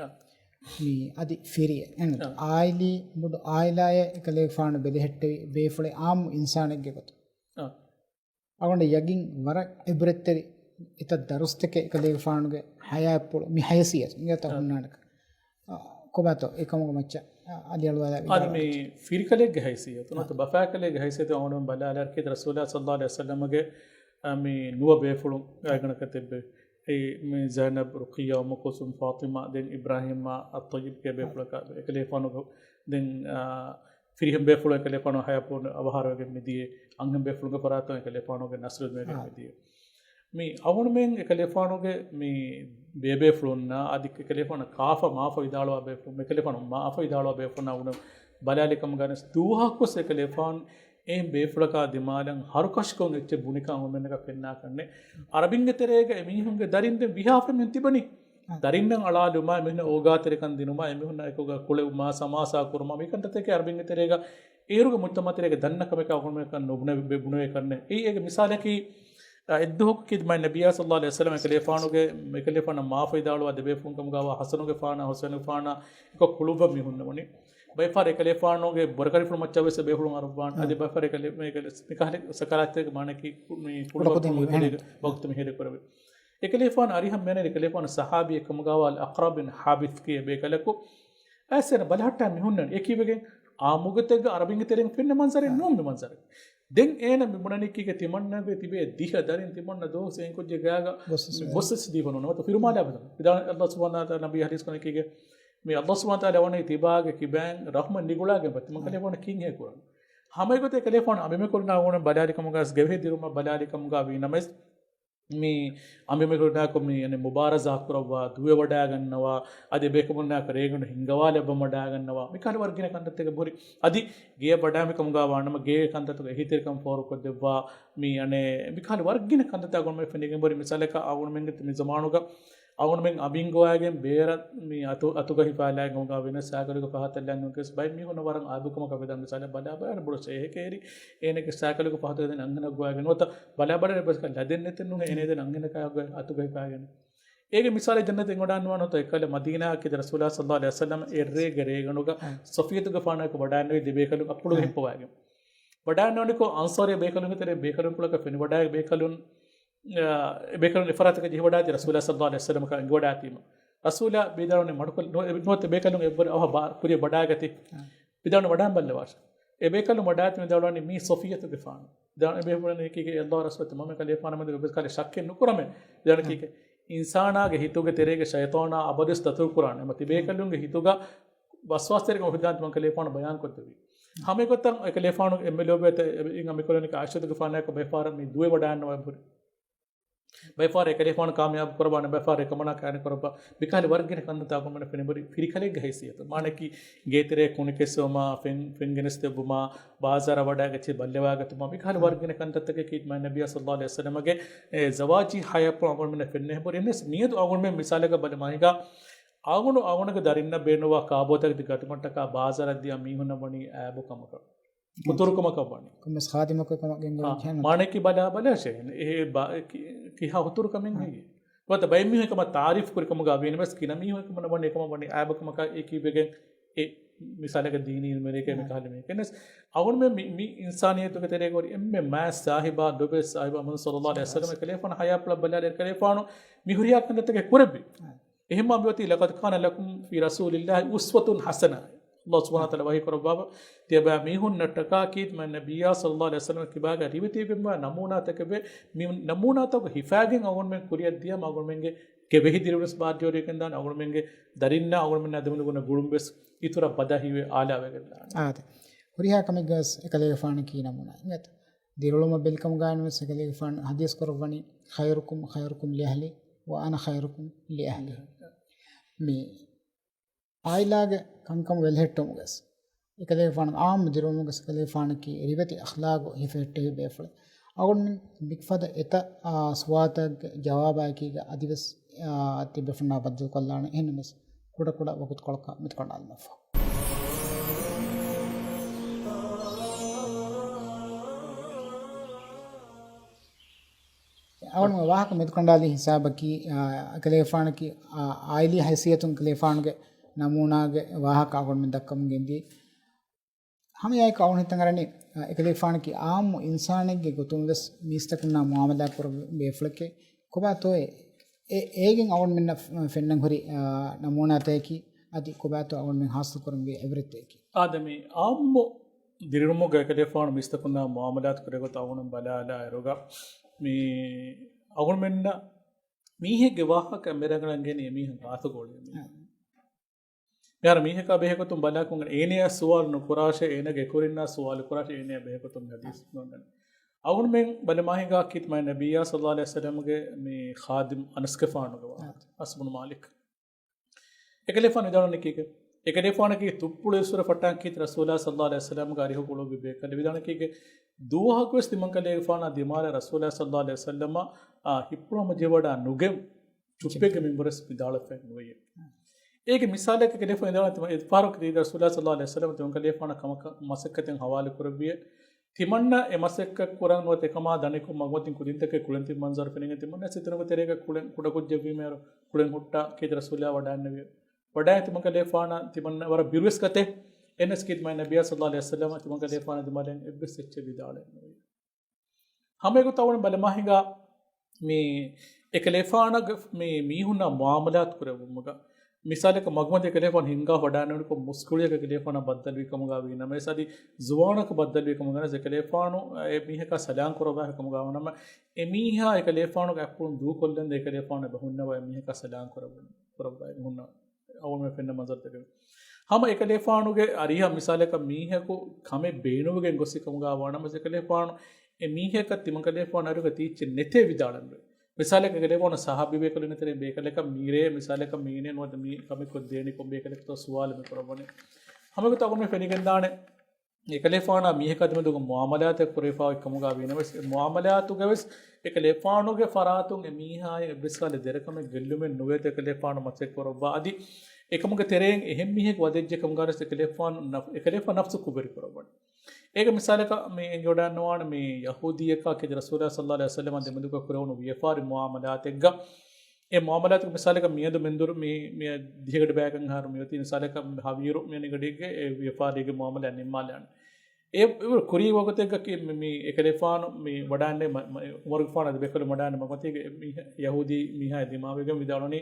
މި އަދި ފިރިއެއް އެހެންނުތޯ؟ އާ. އާއިލީ ބޮޑު އާއިލާއެއް ކަލޭގެފާނު ބެލެހެއްޓެވި ބޭފުޅެއް އާއްމު އިންސާނެއްގެ ގޮތުން. އާ. އަޅުގަނޑަށް ޔަގީން ވަރަށް އިބްރަތްތެރި އެތައް ދަރުސްތަކެއް ކަލޭގެފާނުގެ ޙަޔާތްޕުޅު މި ހަޔަސިއްޔަތު އިނގޭތޯ އާ. ހުންނާނެކަން. އާ، ކޮބާތޯ އެކަމުގެ މައްޗަށް، އާ، އަލިއަޅުވާލާ އަދި މި ވިދާޅުވާ. ފިރިކަލެއްގެ ހައިސިއްޔަތު ނުވަތަ ބަފާކަލެއްގެ ހައިސިއްޔަތު އަޅުގަނޑުމެން ބަލާލާއިރު ކީރިތި ރަސޫލާ ޞައްލައްލާހު ޢަލައިހި ވަސައްލަމަގެ، އަ، މި ނުވަ ބޭފުޅުން ގާތްގަނޑަކަށް ތިއްބެވި. އެއީ މި ޒައިނަބް، ރުޤިއްޔާ، އުއްމު ކުލްސޫމް، ފާޠިމާ، ދެން އިބްރާހީމް އައްޠައްޔިބްގެ ބޭފުޅަކާ އެކަލޭފާނުގެ ދެން، އަ، ފިރިހެން ބޭފުޅުން އެކަލޭފާނު ހަޔާތްޕުޅު އަވަހާރަވެގެން މިދިޔަ، އަންހެން ބޭފުޅުންގެ ފަރާތުން އެކަލޭފާނުގެ ނަސްލު މޭގެން އާ. މިދިޔަ. މި އަވަނުމެން އެކަލޭފާނުގެ މި ބޭބޭފުޅުންނާ އަދި އެކަލޭފާނަށް ކާފަ މާފަ ވިދާޅުވާ ބޭފުޅުން، އެކަލޭފާނު މާފަ ވިދާޅުވާ ބޭފުޅުންނާ އުނަ ބަލާލި ކަމުގަ ވެސް ދުވަހަކުވެސް އެކަލޭފާނު އެހެން ބޭފުޅަކާ ދިމާލަށް ހަރުކަށިކޮށް އެއްޗެއް ބުނިކަން އަޅުގަނޑުމެންނަކަށް ފެންނާކަށް ނެތް. އަރަބިންގެ ތެރޭގަ އެމީހުންގެ ދަރިން ދެން ވިހާފަ މި ތިބަނީ. ދަރިންނަށް އަޅާލުމާ، އެމީހުންނަށް އޯގާތެރިކަން ދިނުމާ، އެމީހުންނާ އެކުގަ ކުޅެވުމާ، ސަމާސާ ކުރުމާ، މި ކަންތައްތަކެއް އަރަބިންގެ ތެރޭގަ އޭރުގެ މުޖްތަމަޢު ތެރޭގަ ދަންނަ ކަމެކާ އަޅުގަނޑުމެންނަކަށް ނުބުނެ، ބެ-، ބުނެވޭ ކަންނެއް. އެއީ އޭގެ މިސާލަކީ، އަ، އެއްދުވަހަކު ކީ މާތް ނަބިއްޔާ ޞައްލައްލާހު ޢަލައިހި ވަސައްލަމަ އެކަލޭފާނުގެ، އެކަލޭފާނަށް މާފަ ވިދާޅުވާ ދެބޭފުޅުން ކަމުގަވާ ޙަސަނުގެފާނާ ޙުސައިނުގެފާނާ އެކޮށް ކުޅުއްވަން މީހުން ނޫނީ. ބައެއްފަހަރު އެކަލޭފާނުގެ ބުރަކަރިފުޅު މައްޗަށް ވެސް ބޭފުޅުން އަރުއްވާނެ. އަދި ބައެއްފަހަރު އެކަލޭ-، މޭ ކަލޭ-، މިކަހަލަ ސަކަރާތްތެރޭގެ މާނައަކީ މި ކުޑަކޮށް ކުޑަކޮށް މިހޭ-، މިހޭ-، ވަގުތު މިހޭރޭ ކުރެވޭ. އެކަލޭފާނު އަރިހަށް މިއަންނަނީ އެކަލޭފާނު ޞަޙާބީ ކަމުގަވާ އަޢްރަބިން ޙާބިސް ކިޔޭ ބޭކަލަކު. އައިސް އޭނަ ބަލަހައްޓާ މި ހުންނަނީ. އެ ކީއްވެގެން އާއްމުގެ ތެއްގަ އަރަބިންގެ ތެރެއިން ފެންނަ މަންޒަރެއް ނޫން މި މަންޒަރެއް. ދެން އޭނަ މި ބުނަނީ ކީކޭ ތިމަންނަގެ ތިބޭ ދިހަ ދަރިން ތިމަންނަ ދުވަސް އެއްކުއްޖެ ގާގަ ގޮސް ގޮސް ދީފަ ނޫން. ނުވަތަ ފިރުމާލާ ބަދަ. ވިދާޅު ﷲ ސުބްޙާނަހޫ ވަތަޢާލާ ނަބީ ޙަދީޘް ކުރަނީ ކީކޭ މި ﷲ ސުބްޙާނަހޫ ވަތަޢާލާ ވަނީ ތިބާގެ ކިބައިން ރަޙްމަތް ނިގުޅާގެން ބަ ތިމަން ކަލޭފާނު ކިން ހޭ ކުރަން. ހަމައެގޮތަށް ކަލޭފާނު އަނބިމެކުރުންނާ ގުޅުން ބަލާލި ކަމުގަ ގެވެހި ދިރުމަށް ބަލާލި ކަމުގަ ވީ ނަމަވެސް، މި އަނބިމެކުރުންނާކު މި އަނެއް މުބާރަޒާ ކުރައްވާ، ދުވެވަޑާގަންނަވާ، އަދި ބޭކަމުންނާކު ރޭގަނޑު ހިންގަވާލައްވަމަޑާގަންނަވާ، މިކަހަލަ ވަރުގިނަ ކަންތައްތަކެއް ހުރި. އަދި ގޭ ވަޑާމި ކަމުގަ ވާނަމަ، ގޭގެ ކަންތައްތަކުގަ އެހީތެރިކަން ފޯރުކޮށްދެއްވާ، މި އަނެއް މިކަހަލަ ވަރުގިނަ ކަންތައްތައް އަޅުގަނޑުމެން ފެނިގެން ބޮޑި މިސާލަކަށް އަޅުގަނޑުމެންގެ މި ޒަމާނުގަ އަޅުގަނޑުމެން އަނބިން ގޮވާގެން ބޭރަށް މި އަތު، އަތުގަ ހިފާލާގެން ގޮވާ ވިނަ ސައިކަލުގެ ފަހަތަށް ލަން ނުކެސް ބައެއް މީހުންނަށް ވަރަށް އައިބުކަމަކަށް ވެދާނެ. މިސާލަށް ބަލާ ބަލާ ބޮޑު ޝޭހެކޭ ހެރި އޭނަގެ ސައިކަލުގެ ފަހަތުގަ ދެން އަންހެނަކު ގޮވާގެން ނުވަތަ ބަލާ ބަލާ ބަސް ލަދެއް ނެތެއް ނޫން އޭނަ ދެން އަންހެނަކާ އަތުގަ ހިފާގެން. އޭގެ މިސާލެއް ދެންނެވި ވަޑާން ނުވާނެ ނުވަތަ އެކަލަ މަދީނާއަކީ ރަސޫލާ ޞައްލައްލާހު ޢަލައިހި ވަސައްލަމަ އެއްރޭގެ ރޭގަނޑުގަ ޞަފިއްޔަތުގެފާނާއެކު ވަޑާންނެވި ދެބޭކަލުން އަތްޕުޅުގަ ހިއްޕަވާގެން. ވަޑާންނެވުނިކޮށް އަންޞާރީ ބޭކަލުންގެ ތެރެއިން ބޭކަލުން ކުޅަކަށް ފެނިވަޑާގެ ބޭކަލުން، އާ، އެ ބޭކަލުން އެފަރާތަކަށް ޖެހިވަޑާތީ ރަސޫލާ ޞައްލައްލާހު ޢަލައިހި ވަސައްލަމަކާ އެނގިވަޑާތީމަ. ރަސޫލާ ވިދާޅުވަނީ މަޑުކޮށް ނު-، ނުވަތަ ބޭކަލުން އެއްވަރު އަވަހަށް ބާ-، ކުރިޔަށް ވަޑާގަތީ. ވިދާޅުވަނީ ވަޑާން ބައްލަވާށޭ. އެ ބޭކަލުން ވަޑާތީ ވިދާޅުވަނީ މީ ޞަފިއްޔަތުގެފާނު. ވިދާޅުވަނީ ބޭފުޅުން ކީކޭ ﷲ ރަސޫލާ މަމެ ކަލޭފާނު މެދު އެއްވެސް ކަހަލަ ޝައްކެއް ނުކުރަމޭ. ވިދާޅުވަނީ ކީކޭ އިންސާނާގެ ހިތުގެ ތެރޭގަ ޝައިޠާނާ އަބަދުވެސް ދަތުރުކުރާނެ. އެމަ ތިބޭކަލުންގެ ހިތުގަ ވަސްވާސްތެރިކަން އޮތް ހިދާން ތިމަން ކަލޭފާނު ބަޔާންކޮށްދެއްވި. ހަމައެގޮތަށް އެކަލޭފާނު އެންމެ ލޯބިވެތި އެ އިން އަނބިމެކުރަނީ ޢާއިޝަތުގެފާނާއެކު ބައެއްފަހަރަށް މި ދުވެވަޑާންނަވާ ހުރި. ބައެއްފަހަރަށް އެކަލޭފާނު ކާމިޔާބު ކުރައްވާނެ، ބައެއްފަހަރަށް އެކަމަނާ ކާނެ ކުރައްވާ. މިކަހަލަ ވަރުގިނަ ކަންތައްތައް އަޅުގަނޑުމެން ފެނިބަރި ފިރިކަލެއްގެ ހައިސިއްޔަތު. މާނައަކީ ގޭތެރޭ ކުނިކެއްސެވުމާ، ފެން، ފެން ގެނެސްދެއްވުމާ، ބާޒާރަށް ވަޑާގަތީ ބައްލަވާގަތުމާ، މިކަހަލަ ވަރުގިނަ ކަންތައްތަކަކީ މާތް ނަބިއްޔާ ޞައްލައްލާހު ޢަލައިހި ވަސައްލަމަގެ އެ ޒަވާޖީ ޙަޔާތްޕުޅު އަޅުގަނޑުމެންނަށް ފެންނަ އެހެން ބޮޑު އެންނެސް މިއަދު އަޅުގަނޑުމެން މިސާލަކަށް ބަލަ މާހިގާ އަޅުގަނޑު އަޅުގަނޑުގެ ދަރިންނަށް ބޭނުންވާ ކާބޯތަކެތި ގަތުމަށްޓަކާ ބާޒާރަށް ދިޔަ މީހުންނަށް ވަނީ އައިބުކަމަކަށް، ހުތުރުކަމަކަށް ވަނީ. ކޮންމެސް ޚާދިމަކު ކަމަށް ގެންގޮވަން ކިޔަން. މާނައަކީ ބަލާ ބަލާށޭ. އެ ބާ-، ކި-، ކިހާ ހުތުރުކަމެއް ހެއްޔޭ؟ ނުވަތަ ބައެއް މީހުން ކަމަށް ތާރީފް ކުރި ކަމުގަ ވީނަމަވެސް ގިނަ މީހުން ކަމަށް ވަނީ އެކަމަށް ވަނީ އައިބުކަމަކަށް އެ ކީއްވެގެން އެ މިސާލަކަށް ދީނީ އިލްމުވެރިއެކޭ މިކަހަލަ މީހެކޭ. އެންނެސް އަޅުގަނޑުމެން މި، މި އިންސާނިއްޔަތުގެ ތެރޭގަ ހުރި އެންމެ މާތް ސާހިބާ، ލޮބުވެތި ސާހިބާ މުޙައްމަދު ޞައްލައްލާހު ޢަލައިހި ވަސައްލަމަ ކަލޭފާނު ޙަޔާތްޕުޅަށް ބަލާލި ކަލޭފާނު މި ހުރިހާ ކަންތައްތަކެއް ކުރެއްވި. އެހެންމާ މިއޮތީ، "لقد كان لكم في رسول الله أسوة حسنة." ﷲ ސުބްޙާނަހޫ ވަތަޢާލާ ވަޙީ ކުރައްވާފަ، ތިޔަބައިމީހުންނަށްޓަކާ ކީރިތި މާތް ނަބިއްޔާ ޞައްލައްލާހު ޢަލައިހި ވަސައްލަމަ ކިބާގަ ރިވެތިވެގެންވާ ނަމޫނާތަކެވެ. މި ނަމޫނާތަކުގަ ހިފާގެން އަޅުގަނޑުމެން ކުރިއަށް ދިޔަމަ އަޅުގަނޑުމެންގެ ގެވެހި ދިރިއުޅުންވެސް ބާއްޖަވެރިވެގެންދާނެ. އަޅުގަނޑުމެންގެ ދަރިންނާ އަޅުގަނޑުމެންނާ ދެމެދުގަ އުންނަ ގުޅުންވެސް އިތުރަށް ބަދަހިވެ އާލާވެގެންދާނެ. އާދެ. ހުރިހާ ކަމެއްގަވެސް އެކަލޭގެފާނު ކީ ނަމޫނާ އިނގޭތަ؟ ދިރިއުޅުމަށް ބެލިކަމުގައިނުވެސް އެކަލޭގެފާނު ޙަދީޘް ކުރައްވަނީ، "خيركم خيركم لأهله وأنا خيركم لأهلي." މި އާއިލާގެ ކަންކަމު ވެލެހެއްޓުމުގަސް، އެކަލޭގެފާނު އާއްމު ދިރިއުޅުމުގަސް އެކަލޭގެފާނަކީ ރިވެތި އަޚްލާގު ހިފެހެއްޓެވި ބޭފުޅެއް. އަޅުގަނޑުމެން މިފަދަ އެތައް، އާ، ސުވާލުތަކުގެ ޖަވާބާއެކީގަ އަދިވެސް، އާ، ތިބޭފުޅުންނާ ބައްދަލުކޮށްލާނެ. އެހެންނަމަވެސް ކުޑަކުޑަ ވަގުތުކޮޅަކަށް މެދުކަނޑާލުމަށްފަހު. އަޅުގަނޑުމެން ވާހަކަ މެދުކަނޑާލި ހިސާބަކީ، އާ، އެކަލޭގެފާނަކީ، އާ، އާއިލީ ހައިސިއްޔަތުން އެކަލޭގެފާނުގެ ނަމޫނާގެ ވާހަކަ އަޅުގަނޑުމެން ދައްކަމުން ގެންދިޔަ. ހަމައެއާއެކު އަޅުގަނޑު ހިތަށް އަރަނީ، އެކަލޭގެފާނަކީ އާއްމު އިންސާނެއްގެ ގޮތުން ވެސް މީސްތަކުންނާ މުޢާމަލާތް ކުރެވޭ ބޭފުޅެކޭ. ކޮބާތޯއޭ އެ، އޭގެން އަޅުގަނޑުމެންނަށް ފެންނަން ހުރި، އާ، ނަމޫނާތަކަކީ؟ އަދި ކޮބާތޯ އަޅުގަނޑުމެން ހާސިލް ކުރަންވީ އިބްރަތްތަކަކީ؟ އާދެ، މި އާއްމު ދިރިއުޅުމުގަ އެކަލޭގެފާނު މީސްތަކުންނާ މުޢާމަލާތު ކުރޭ ގޮތަށް އަޅުގަނޑު ބަލާލާއިރުގަ، މި އަޅުގަނޑުމެންނަށް މީހެއްގެ ވާހަކަ މި ރަނގަޅަށް ގެނީ އެމީހުން ގާތުގަ އުޅޭ މީހުން. އާ. މިހާރު މީހަކާ ބެހޭގޮތުން ބަލާކަށް އޭނަޔާ ސުވާލު ނުކުރާށޭ، އޭނަގެ ކުރިންނާ ސުވާލު ކުރާށޭ، އޭނަޔާ ބެހޭގޮތުން ހަދީސް ނުވަންނަނީ. އަޅުގަނޑުމެން ބަލަމާހިނގާ ކީރިތި މާތް ނަބިއްޔާ ޞައްލައްލާހު ޢަލައިހި ވަސައްލަމަގެ މި ޚާދިމް އަނަސްގެފާނުގެ ވާހަކަ. އަނަސް ބުނު މާލިކް. އެކަލޭގެފާނު ވިދާޅުވަނީ ކީކޭ؟ އެކަލޭފާނަކީ ތުއްޕުޅު އިސުރަ ފައްޓާން ކީތި ރަސޫލާ ސައްލައްލާހު އަލައިހި ވަސައްލަމްގެ އަރިހަށް އުޅުއްވި ބޭކަލެއް. ވިދާޅުވަނީ އެކީގެ ދުވަހަކުވެސް ތިމަންކަލޭގެފާނާ ދިމާލަށް ރަސޫލާ ސައްލައްލާހު އަލައިހި ވަސައްލަމަ އާ، ހިއްޕުޅު ހަމަޖެހިވަޑާ ނުގެން ޗުއްޕެއްގެ މިންވަރަސް ވިދާޅުވެފައެއް ނުވެޔޭ. އޭގެ މިސާލަކަށް ކަލޭފާނު ވިދާޅުވަނީ ތިމަ-، އެއްފަހަރަކު ތި ރަސޫލާ ސައްލައްލާހު އަލައިހި ވަސައްލަމަ ތިމަންކަލޭފާނަށް ކަމަކަށް މަސައްކަތެއް ހަވާލު ކުރެއްވިއޭ. ތިމަންނަ އެ މަސައްކަތް ކުރަން ނުވަތަ އެކަމާ ދަނިކޮށް މަގުމަތިން ކުދިންތަކެއް ކުޅެން ތިބި މަންޒަރު ފެނިގެން ތިމަންނަ ސިތުނުގެ ތެރޭގަ ކުޅެން ކުޑަކުއްޖެއްވީމައިރު ކުޅެން ހުއްޓާ ކީތި ރަސޫލާ ވަޑާންނެވިއޭ. ވަޑާއި ތިމަންކަލޭ ފާނަށް ތިމަންނަ ވަރަށް ބިރުވެސް ގަތޭ. އެނަސް ކީތި މާތް ނަބިއްޔާ ސައްލައްލާހު އަލައިހި ވަސައްލަމަ ތިމަންކަލޭ ފާނަށް ދިމާލަށް އެއްވެސް އެއްޗެއް ވިދާޅެއް ނުވި. ހަމަ އެގޮތަށް އަޅުގަނޑު ބަލަމާ ހިނގާ މި އެކަލޭފާނަށް މި މީހުންނާ މުއާމަލާތު ކުރެއްވުމުގަ މިސާލަކަށް މަގުމަތި އެކަލޭފާނު ހިނގާ ވަޑާންނެވުނުކޮށް މުސްކުޅިއަކަށް އެކަލޭފާނާ ބައްދަލުވި ކަމުގަ ވީނަމަވެސް އަދި ޒުވާނަކަށް ބައްދަލުވި ކަމުގަ ވީނަމަވެސް އެކަލޭފާނު އެ މީހަކާ ސަލާން ކުރައްވާފަ ކަމުގަ ވަނަމަ އެމީހާ އެކަލޭފާނުގެ އަތްޕުޅުން ދޫކޮށްލަންދެން އެކަލޭފާނު އެބަ ހުންނަވަ އެމީހަކާ ސަލާން ކުރައްވަން ކުރައްވައި ހުންނަ އަޅުގަނޑުމެން ފެންނަ މަންޒަރުތަކެއް. ހަމަ އެކަލޭފާނުގެ އަރިހަށް މިސާލަކަށް މީހަކު ކަމެއް ބޭނުންވެގެން ގޮސް ކަމުގަ ވާނަމަވެސް އެކަލޭފާނު އެ މީހަކަށް ތިމަންކަލޭފާނު އަރިހުގަ ތީއްޗެއް ނެތޭ ވިދާޅަންވެ. މިސާލަކަށް އެކަލޭފާނު ސަހާބީ ބޭކަލުންގެ ތެރެއިން ބޭކަލަކަށް މީރޭ މިސާލަކަށް މީނޭ ނުވަތަ މީ ކަމެއް ކޮށްދޭނީ ކޮން ބޭކަލެއްތޯ ސުވާލު މި ކުރައްވަނީ. ހަމަ އެގޮތަށް އަޅުގަނޑުމެން ފެނިގެންދާނެ އެކަލޭފާނާ މީހަކާ ދެމެދުގަ މުއާމަލާތެއް ކުރެވިފައި ކަމުގަ ވީނަމަވެސް އެ މުއާމަލާތުގަވެސް އެކަލޭފާނުގެ ފަރާތުން އެ މީހާއަށް އެއްވެސް ކަހަލަ ދެރަކަމެއް ގެއްލުމެއް ނުވޭތޯ އެކަލޭފާނު މަސައްކަތް ކުރައްވާ. އަދި އެކަމުގެ ތެރެއިން އެހެން މީހެއް ވަދެއްޖެ ކަމުގަވެސް އެކަލޭފާނު ނަފް-، އެކަލޭފާނު ނަފްސު ކުށްވެރި ކުރައްވަނީ. އޭގެ މިސާލަކަށް މި އެނގިވަޑައިގަންނަވާނެ މި ޔަހޫދީއަކާ ކީރިތި ރަސޫލާ ސައްލައްލާހު އަލައިހި ވަސައްލަމާ ދެމެދުގަ ކުރެވުނު ވިޔަފާރި މުއާމަލާތެއްގަ އެ މުއާމަލާތުގެ މިސާލަކަށް މިއަދު މެންދުރު މި، މި ދިހަގަޑި ބަޔަކަށް އަހަރު މިއޮތީ މިސާލަކަށް ހަވީރު މި އަނިގަޑީގެ އެ ވިޔަފާރީގެ މުއާމަލާ ނިންމާލާނެ. އެ، އެ ކުރީ ވަގުތެއްގަ ކި-، މި، މި އެކަލޭފާނު މި ވަޑާންނެ މަ-، މަ-، އުމަރުގެފާނު އަދި ބޭކަލުން ވަޑާންނެ މަގުމަތީގެ އެ މީހާ ޔަހޫދީ މީހާ ދިމާވެގެން ވިދާޅުވަނީ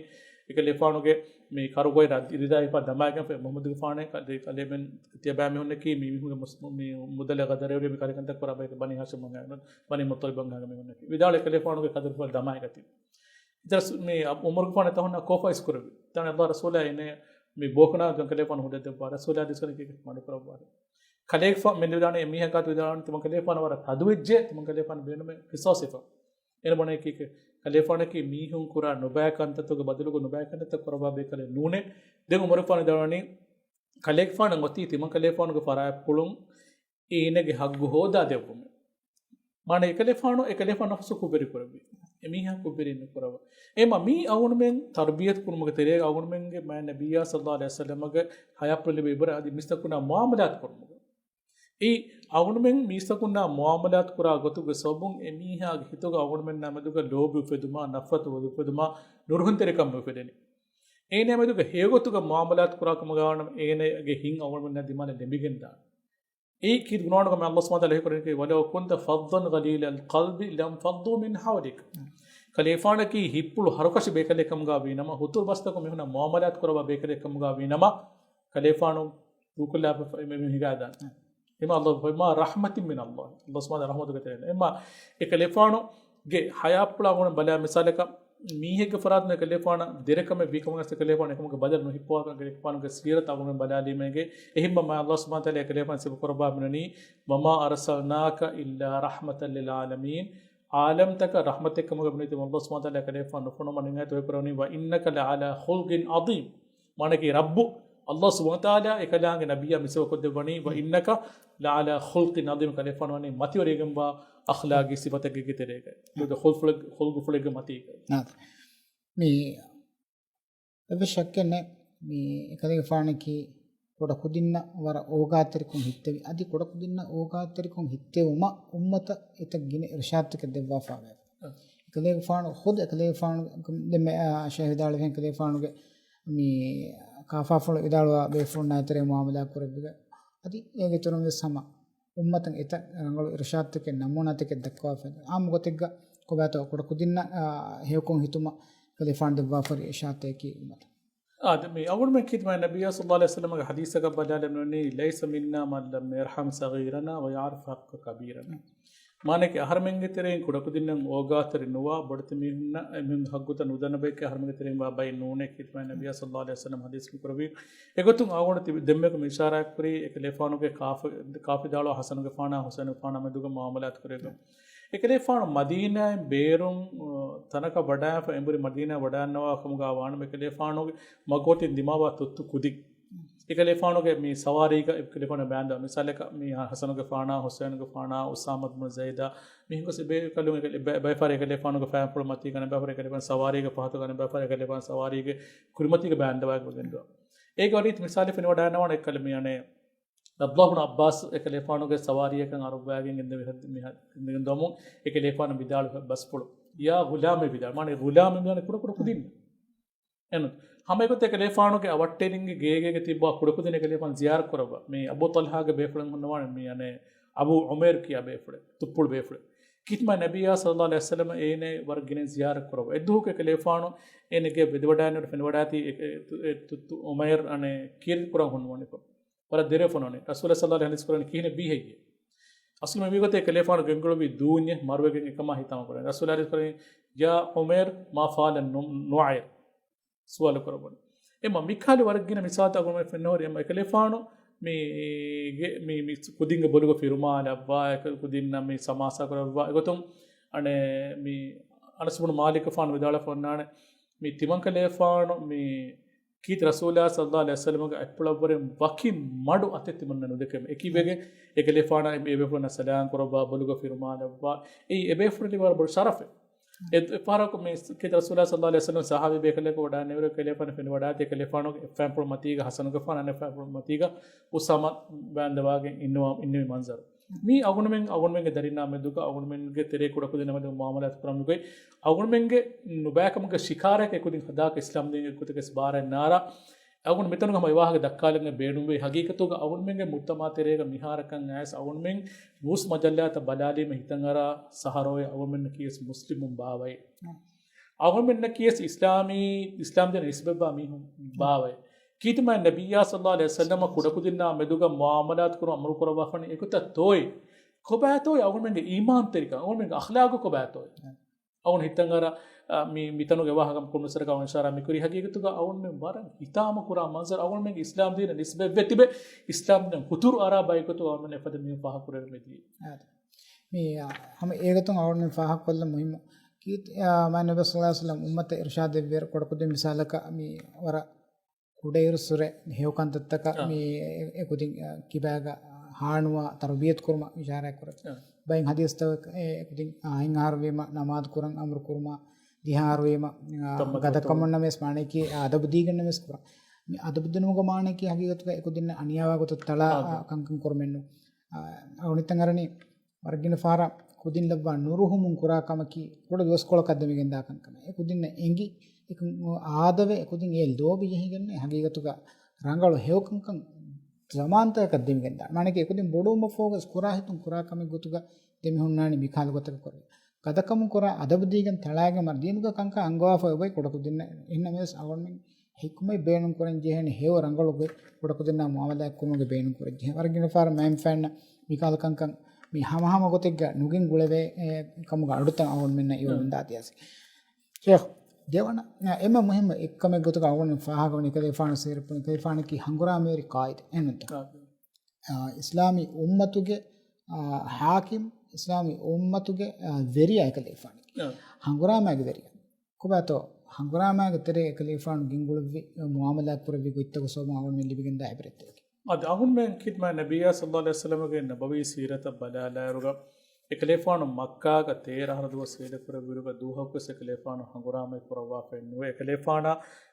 އެކަލޭފާނުގެ މި ކަރުގޮތް ރަ-، ރިދާ އެފާ ދަމާގެން ފެ-، މުޙައްމަދުގެފާނެ ކަ-، ދެ-، ކަލޭމެން ތިޔަބައިމީހުންނަކީ މި މީހުންގެ މުސް-، މި މުދަލަށް ގަދަރުވެރި މި ކަލޭގެންތައް ކުރާ ބައެއް ބަނީ ހާޝިމް ވަންހާ، ބަނީ މުއްޠަލިބް ވަންހާގެ މީހުންނަކީ. ވިދާޅު އެކަލޭފާނުގެ ކަދުރުފުޅަށް ދަމާގަތީ. އިތަރަސް މި އަ-، އުމަރުގެފާނު އެތަހުންނާ ކޯފާ އިސްކުރެއްވި. ދާނެ އައްލާހު ރަސޫލާ އޭނަ މި ބޯކަނާ ދޮން ކަލޭފާނު ހުއްދަ ދެއްވާ ރަސޫލާ ދިސްކަނެ ކީކެ މަޑުކުރައްވާ. ކަލޭފާ މެން ވިދާޅުވަނީ އެ މީހަކާ ވިދާޅުވަނީ ތިމަން ކަލޭފާނު ވަރަށް ތަދުވެއްޖެ ތިމަން ކަލޭފާނު ބޭނުމެ ޤިޞާޞް ވެފަ. އޭނަ ބުނަނީ ކީކެ ކަލޭފާނަކީ މީހުން ކުރާ ނުބައި ކަންތައްތަކުގެ ބަދަލުގަ ނުބައި ކަންތައްތައް ކުރައްވާ ބޭކަލެއް ނޫނޭ. ދެން އުމަރުގެފާނު ވިދާޅުވަނީ ކަލޭގެފާނަށް އޮތީ ތިމަން ކަލޭފާނުގެ ފަރާތްޕުޅުން އޭނަގެ ހައްގު ހޯދާ ދެއްވުމެއް. މާނަ އެކަލޭފާނު، އެކަލޭފާނު ނަފްސު ކުށްވެރި ކުރެއްވި. އެމީހާ ކުށްވެރި ނުކުރައްވާ. އެމަ މީ އަޅުގަނޑުމެން ތަރުބިޔަތު ކުރުމުގެ ތެރޭގަ އަޅުގަނޑުމެންގެ މާތް ނަބިއްޔާ ސައްލައްލާހު އަލައިހި ވަސައްލަމަގެ ހަޔާތްޕުޅު ލިބޭ އިބްރަތް އަދި މީސްތަކުންނާ މުއާމަލާތު ކުރުމުގެ. އެއީ އަޅުގަނޑުމެން މީސްތަކުންނާ މުއާމަލާތު ކުރާ ގޮތުގެ ސަބަބުން އެމީހާގެ ހިތުގަ އަޅުގަނޑުމެންނާ މެދުގަ ލޯބި އުފެދުމާ، ނަފްރަތު އުފެދުމާ، ނުރުހުންތެރިކަން އުފެދެނީ. އޭނާ މެދުގަ ހެޔޮގޮތުގަ މުއާމަލާތު ކުރާ ކަމުގަ ވަނަމަ އޭނާގެ ހިތް އަޅުގަނޑުމެންނާ ދިމާލަށް ލެނބިގެންދާނެ. އެއީ ކީރިތި ގުނަވަނުގަ މި އައްލާހު ސުބްޙާނަހޫ ވަތަޢާލާ ކުރަނީ ވަލައު ކުންތަ ފައްޒަން ޣަލީޡަލް ޤަލްބި ލަންފައްޟޫ މިން ޙައުލިކަ. ކަލޭފާނަކީ ހިތްޕުޅު ހަރުކަށި ބޭކަލެއް ކަމުގަ ވީނަމަ، ހުތުރު ބަސްތަކުން މީހުންނާ މުއާމަލާތު ކުރައްވާ ބޭކަލެއް ކަމުގަ ވީނަމަ، ކަލޭފާނު ދޫކޮށްލާފަ މި ހިނގާދާނެ. އެމަ އައްލާހު ފައިމާ ރަޙްމަތިން މިން އައްލާހް. އައްލާހު ސުބްޙާނަހޫ ވަތަޢާލާ ރަޙްމަތުގެ ތެރެއިން. އެމަ އެކަލޭފާނުގެ ހަޔާތްޕުޅާ އަޅުގަނޑު ބަލާ މިސާލަކަށް މީހެއްގެ ފަރާތުން އެކަލޭފާނަށް ދެރަކަމެއް ވީ ކަމަށް އެކަލޭފާނު އެކަމުގެ ބަދަލު ނުހިއްޕަވާކަން އެކަލޭފާނުގެ ސީރަތަށް އަޅުގަނޑު ބަލާލީމޭގެ. އެހެންމަ މާތް އައްލާހު ސުބްޙާނަހޫ ވަތަޢާލާ އެކަލޭފާނު ސިފަ ކުރައްވާ މިނަނީ، وما أرسلناك إلا رحمة للعالمين. ޢާލަމްތަކަށް ރަޙްމަތެއް ކަމުގަ ބުނެދި އައްލާހު ސުބްޙާނަހޫ ވަތަޢާލާ އެކަލޭފާނު ނުފޮނުވަމުން އިނާޔަތު ކުރަވަނީ، وإنك لعلى خلق عظيم. މާނައަކީ ރައްބު އައްލާހު ސުބްޙާނަހޫ ވަތަޢާލާ އެކަލާނގެ ނަބިއްޔާ މިސިފަ ކޮށްދެއްވަނީ، وإنك لعلى خلق عظيم، ކަލޭފާނު ވަނީ މަތިވެރިވެގެންވާ އަޚްލާގީ ސިފަތަކެއްގެ ތެރޭގަ. ހުލްގުފުޅެއް-، ހުލްގުފުޅެއްގެ މަތީގަ. ނާތް. މި އެއްވެސް ޝައްކެއް ނެތް. މި އެކަލޭގެފާނަކީ ކުޑަކުދިންނަށް ވަރަށް އޯގާތެރިކޮށް ހިއްތެވި. އަދި ކުޑަކުދިންނަށް އޯގާތެރިކޮށް ހިއްތެވުމަށް އުއްމަތަށް އެތައް ގިނަ އިރުޝާދުތަކެއް ދެއްވާފަވޭ. އެކަލޭގެފާނު ޚުދު އެކަލޭގެފާނު ދެންމެ، އާ، ޝޭޚް ވިދާޅުވިހެން އެކަލޭގެފާނުގެ މި ކާފާފުޅު ވިދާޅުވާ ބޭފުޅުންނާ ތެރޭ މުއާމަލާ ކުރެއްވިގެ. އަދި އޭގެ އިތުރުން ވެސް ހަމަ އުއްމަތަށް އެތައް ރަނގަޅު އިރުޝާދުތަކެއް ނަމޫނާތަކެއް ދައްކަވާފަ. އާއްމު ގޮތެއްގަ ކޮބާތޯ ކުޑަކުދިންނަށް، އާ، ހެޔޮކޮށް ހިތުމަށް އެކަލޭގެފާނު ދެއްވާފަރި އިރުޝާދުތަކަކީ އުއްމަތަށް. އާ، ދެ މި އަޅުގަނޑުމެން ކީރިތި މާތް ނަބިއްޔާ ޞައްލައްލާހު ޢަލައިހި ވަސައްލަމަގެ ޙަދީޘަކަށް ބަލާލަމުން، ليس منا من لم يرحم صغيرنا ويعرف حق كبيرنا. މާނައަކީ އަހަރެމެންގެ ތެރެއިން ކުޑަކުދިންނަށް އޯގާތެރި ނުވާ، ބޮޑެތި މީހުންނަށް އެމީހުންގެ ހައްގުތައް ނުދަންނަ ބަޔަކީ އަހަރެމެންގެ ތެރެއިން ވާ ބައެއް ނޫނޭ ކީރިތި މާތް ނަބިއްޔާ ޞައްލައްލާހު ޢަލައިހި ވަސައްލަމަ ޙަދީޘް ކުރެއްވި. އެގޮތުން އަޅުގަނޑު ތި-، ދެންމެ މި އިޝާރާތް ކުރީ އެކަލޭގެފާނުގެ ކާފަ-، ކާފަ ވިދާޅުވާ ޙަސަނުގެފާނާ ޙުސައިނުގެފާނާ މެދުގަ މުއާމަލާތު ކުރެއްވި. އެކަލޭގެފާނު މަދީނާއިން ބޭރުން، އަ، ތަނަކަށް ވަޑާފަ އެނބުރި މަދީނާ ވަޑާންނަވާ ކަމުގަ ވާނަމަ އެކަލޭގެފާނުގެ މަގުމަތިން ދިމާވާ ތުއްތު ކުދިން. އެކަލޭފާނުގެ މި ސަވާރީގަ އެކަލޭފާނު ބާންދާ، މިސާލަކަށް މި ހަސަނުގެފާނާ، ހުސައިނުގެފާނާ، އުސާމަތު ބުނު ޒައިދާ، މީހުން ގޮސް އެބޭކަލުން އެކަ-، އެ ބަ-، ބައެއް ފަހަރު އެކަލޭފާނުގެ ފައިންޕުޅު މަތީގަ، އަނެއް ފަހަރު އެކަލޭފާނު ސަވާރީގެ ފަހަތުގަ، އަނެއް ފަހަރު އެކަލޭފާނު ސަވާރީގެ ކުރިމަތީގަ ބާންދަވާގެން ގެންދަވާ. އޭގެ ވަރީ މިސާލެއް ފެނިވަޑައިގަންނަވާނެ އެއްކަލަ މި އަނެއް ޢަބްދުﷲ ބުނު ޢައްބާސް އެކަލޭފާނުގެ ސަވާރީއަކަށް އަރުއްވާގެން ގެންދެވި ހަ-، މި ހަ-، ގެންދަމުން އެކަލޭފާނު ވިދާޅު ބަސްފުޅު. ޔާ ޣުލާމޭ ވިދާޅު. މާނަ އެ ޣުލާމޭ މި ކުޑަ ކުޑަ ކުދިން. އެން ހަމަ އެގޮތަށް އެކަލޭފާނުގެ އަވަށްޓެރިންގެ ގޭގޭގަ ތިއްބާ ކުޑަކުދިން އެކަލޭފާނު ޒިޔާރަތް ކުރައްވާ. މި އަބޫ ޠަލްޙާގެ ބޭފުޅެއް ހުންނަވާނެ މި އަނެއް އަބޫ ޢުމައިރު ކިޔާ ބޭފުޅެއް، ތުއްޕުޅު ބޭފުޅެއް. ކީރިތި މާތް ނަބިއްޔާ ޞައްލައްލާހު ޢަލައިހި ވަސައްލަމަ އޭނަ ވަރަށް ގިނަ ޒިޔާރަތް ކުރައްވާ. އެއްދުވަހަކު އެކަލޭފާނު އޭނަގެ ވެދިވަޑައިގެން ފެނިވަޑައިގަތީ އެ، އެ، ތު-، އެ ތުއްތު ޢުމައިރު އަނެއް ކީރިތި ކުރަން ހުންނަވަނިކޮށް. ވަރަށް ދެރަވެފަ ނޫނީ. ރަސޫލާ ޞައްލައްލާހު ޢަލައިހި ވަސައްލަމަ ކިހިނެއް ބީހެއްޔޭ؟ އަސްލު މި މިގޮތަށް އެކަލޭފާނު ގެންގުޅުއްވީ ދޫންޏެއް މަރުވެގެން އެކަމާ ހިތާމަ ކުރަން. ރަސޫލާ ޙަދީޘް ކުރަނީ، "يا عمير ما فعل النعير؟" ސުވާލު ކުރައްވަނީ. އެމަ މިކަހަލަ ވަރަށް ގިނަ މިސާލުތައް އަޅުގަނޑުމެން ފެންނަ ހުރި. އެމަ އެކަލޭފާނު މީގެ-، މި، މި ކުދިންގެ ބޮލުގަ ފިރުމާލައްވާ، އެކަ-، ކުދިންނަށް މި ސަމާސާ ކުރައްވާ. އެގޮތުން އަނެއް މި އަނަސް ބުނު މާލިކު ފާނު ވިދާޅުވެފަ އޮންނާނެ. މި ތިމަންކަލޭފާނު މި ކީރިތި ރަސޫލާ ޞައްލައްލާހު ޢަލައިހި ވަސައްލަމަގެ އަތްޕުޅަށްވުރެ ވަކި މަޑު އަތެއް ތިމަންނަ ނުދެކެމެ. އެކީ ވެގެން އެކަލޭފާނާ އެ ބޭފުޅުންނަށް ސަލާން ކުރައްވާ، ބޮލުގަ ފިރުމާލައްވާ. އެއީ އެ ބޭފުޅުން ވަރަށް ބޮޑު ޝަރަފެއް. އެ، އެ ފަހަރަކު މި ކީރިތި ރަސޫލާ ޞައްލައްލާހު ޢަލައިހި ވަސައްލަމަ ޞަޙާބީ ބޭކަލެކު ވަޑައިގެންނެވިއިރު އެކަލޭފާނު ފެނިވަޑައިގަތީ އެކަލޭފާނުގެ ފައިންޕުޅު މަތީގަ ހަސަނުގެފާނު، އަނެއް ފައިންޕުޅު މަތީގަ އުސާމާ ބާންދަވާގެން އިންނަވާ، އިންނެވި މަންޒަރު. މީ އަޅުގަނޑުމެން، އަޅުގަނޑުމެންގެ ދަރިންނާ މެދުގަ އަޅުގަނޑުމެންގެ ތެރޭ ކުޑަކުދިންނާ މެދުގަ މުޢާމަލާތު ކުރަން މިގޮތް އަޅުގަނޑުމެންގެ ނުބައިކަމުގެ ޝިކާރައަކަށް އެކުދިން ހަދާކަށް އިސްލާމްދީން އެއްގޮތަކަށް ވެސް ބާރަށް ނާރާ. އަޅުގަނޑު މިތަނުގަ ހަމަ އެވާހަކަ ދައްކާލަން ބޭނުންވޭ. ހަގީގަތުގަ އަޅުގަނޑުމެންގެ މުޖްތަމަޢު ތެރޭގަ މިހާރަކަށް އައިސް އަޅުގަނޑުމެން ވޫސް މަޖައްލާތައް ބަލާލީމަ ހިތަށް އަރާ ސަހަރޯއެ އަޅުގަނޑުމެންނަކީ ވެސް މުސްލިމުން ބާވައޭ. އަޅުގަނޑުމެންނަކީ ވެސް އިސްލާމީ، އިސްލާމްދީނަށް ނިސްބަތްވާ މީހުން ބާވައޭ. ކީރިތި މާތް ނަބިއްޔާ ޞައްލައްލާހު ޢަލައިހި ވަސައްލަމަ ކުޑަކުދިންނާ މެދުގަ މުޢާމަލާތު ކުރުން އަމުރު ކުރައްވާފަނީ އެގޮތަށް ތޯއޭ؟ ކޮބާތޯއޭ އަޅުގަނޑުމެންގެ އީމާންތެރިކަން، އަޅުގަނޑުމެންގެ އަޚްލާގު ކޮބާތޯއޭ؟ އަޅުގަނޑު ހިތަށް އަރާ، އަ، މި، މިތަނުގެ ވާހަކަ ކުރުމަށް ސަރަކަށް އިޝާރާ މިކުރީ ހަގީގަތުގަ އަޅުގަނޑުމެން ވަރަށް ހިތާމަ ކުރާ މަންޒަރު، އަޅުގަނޑުމެންގެ އިސްލާމްދީނަށް ނިސްބަތްވެ ތިބެ، އިސްލާމްދީނަށް ހުތުރު އަރާ ބައިކަތުގަ އަޅުގަނޑުމެން އެފަދަ މީހުން ފާހަގަކުރެވެމެދިޔަ. މި، އަ، ހަމަ އޭގަތުން އަޅުގަނޑުމެން ފާހަގަކޮށްލަން މުހިއްމު. ކީ، އަ، މާތް ނަބީ ޞައްލައްލާހު ޢަލައިހި ވަސައްލަމް އުއްމަތަށް އިރުޝާދެއްވިއިރު ކުޑަކުދިން މިސާލަކަށް މި ވަރަށް ކުޑައިރުއްސުރެ ހެޔޮ ކަންތައްތަކަށް އާ. މި އެ-، އެކުދިން، އަ، ކިބާގަ ހާނުވާ ތަރުބިޔަތު ކުރުމަށް އިޝާރާތް ކުރޭ. އާ. ބައެއް ޙަދީޘްތަކަށް އެ-، އެކުދިން، އާ، ހަތް އަހަރު ވީމަ ނަމާދު ކުރަން އަމުރު ކުރުމާ، ދިހަ އަހަރު ވީމަ، އާ، ތައްމަތު ގަދަކަމުންނަމަވެސް މާނައަކީ އަދަބު ދީގެންނަމަވެސް ކުރަން. މި އަދަބު ދިނުމުގެ މާނައަކީ ހަގީގަތުގަ އެކުދިންނަށް އަނިޔާވާ ގޮތަށް ތަޅާ، އާ. އާ، ކަންކަން ކުރުމެއްނު. އާ، އަޅުގަނޑު ހިތަށް އަރަނީ ވަރަށް ގިނަ ފަހަރަށް ކުދިން ލައްވާ ނުރުހުމުން ކުރާ ކަމަކީ ކުޑަ ދުވަސްކޮޅަކަށް ދެމިގެންދާ ކަންކަމެއް. އެ ކުދިންނަށް އެނގި، އެކަން އާދަވެ، އެ ކުދިން އެ ލޯބި ޖެހިގެން ހަގީގަތުގަ ރަނގަޅު ހެޔޮ ކަންކަން ޒަމާންތަކަކަށް ދެމިގެންދާ. މާނައަކީ އެކުދިން ބޮޑުވުމަށްފަހުގަސް ކުރާ ހިތުން ކުރާ ކަމެއް ގޮތުގަ ދެމިހުންނާނީ މިކަހަލަ ގޮތަކަށް ކުރެވި. ގަދަކަމުން ކުރާ އަދަބު ދީގެން ތަޅާގެން މަރު ދީނުގެ ކަންކަން އަންގަވާފަ އޮތް ކުޑަކުދިންނަށް އެހެންނަމަވެސް އަޅުގަނޑުމެން ހިކުމަތް ބޭނުން ކުރަން ޖެހޭނެ ހެޔޮ ރަނގަޅު ގޮތް ކުޑަކުދިންނާ މުޢާމަލާތް ކުރުމުގެ ބޭނުން ކުރަން ޖެހޭ. ވަރަށް ގިނަ ފަހަރަށް މައިންފައިންނަށް މިކަހަލަ ކަންކަން މި ހަމަހަމަ ގޮތެއްގަ ނުގެން ގުޅެވޭ، އެ، ކަމުގެ އަޑުތައް އަޅުގަނޑުމެންނަށް އިވަމުން ދާ ދިޔަސް. ޝޭޚް، ދެވަނަ، އެންމެ މުހިއްމު އެއްކަމެއް ގޮތުގަ އަޅުގަނޑު ފާހަގަވަނީ ކަލޭފާނު ސޭރަ ކަލޭފާނަކީ ހަނގުރާމަވެރި ޤާއިދެއް އެހެންނުންތަ؟ އާ. އާ، އިސްލާމީ އުއްމަތުގެ، އާ، ޙާކިމް، އިސްލާމީ އުއްމަތުގެ، އާ، ވެރިޔާ ކަލޭފާނަކީ. އާ. ހަނގުރާމައިގެ ވެރިޔާ. ކޮބާތޯ ހަނގުރާމައިގެ ތެރޭ ކަލޭފާނު ގެންގުޅެއްވި، މުޢާމަލާތް ކުރެއްވި ގޮތްތަކުގެ ސަބަބުން އަޅުގަނޑުމެން ލިބިގެންދާ ޢިބްރަތްތަކަކީ. އަދި އަޅުގަނޑުމެން ކީރިތި މާތް ނަބިއްޔާ ޞައްލައްލާހު ޢަލައިހި ވަސައްލަމަގެ ނަބަވީ ސީރަތަށް ބަލާލާއިރުގަ، އެކަލޭފާނު މައްކާގަ ތޭރަ އަހަރު ދުވަސް ސީރަތް ކުރެއްވިއިރުގަ ދުވަހަކުވެސް އެކަލޭފާނު ހަނގުރާމައެއް ކުރައްވާފައެއް ނުވޭ. އެކަލޭފާނާ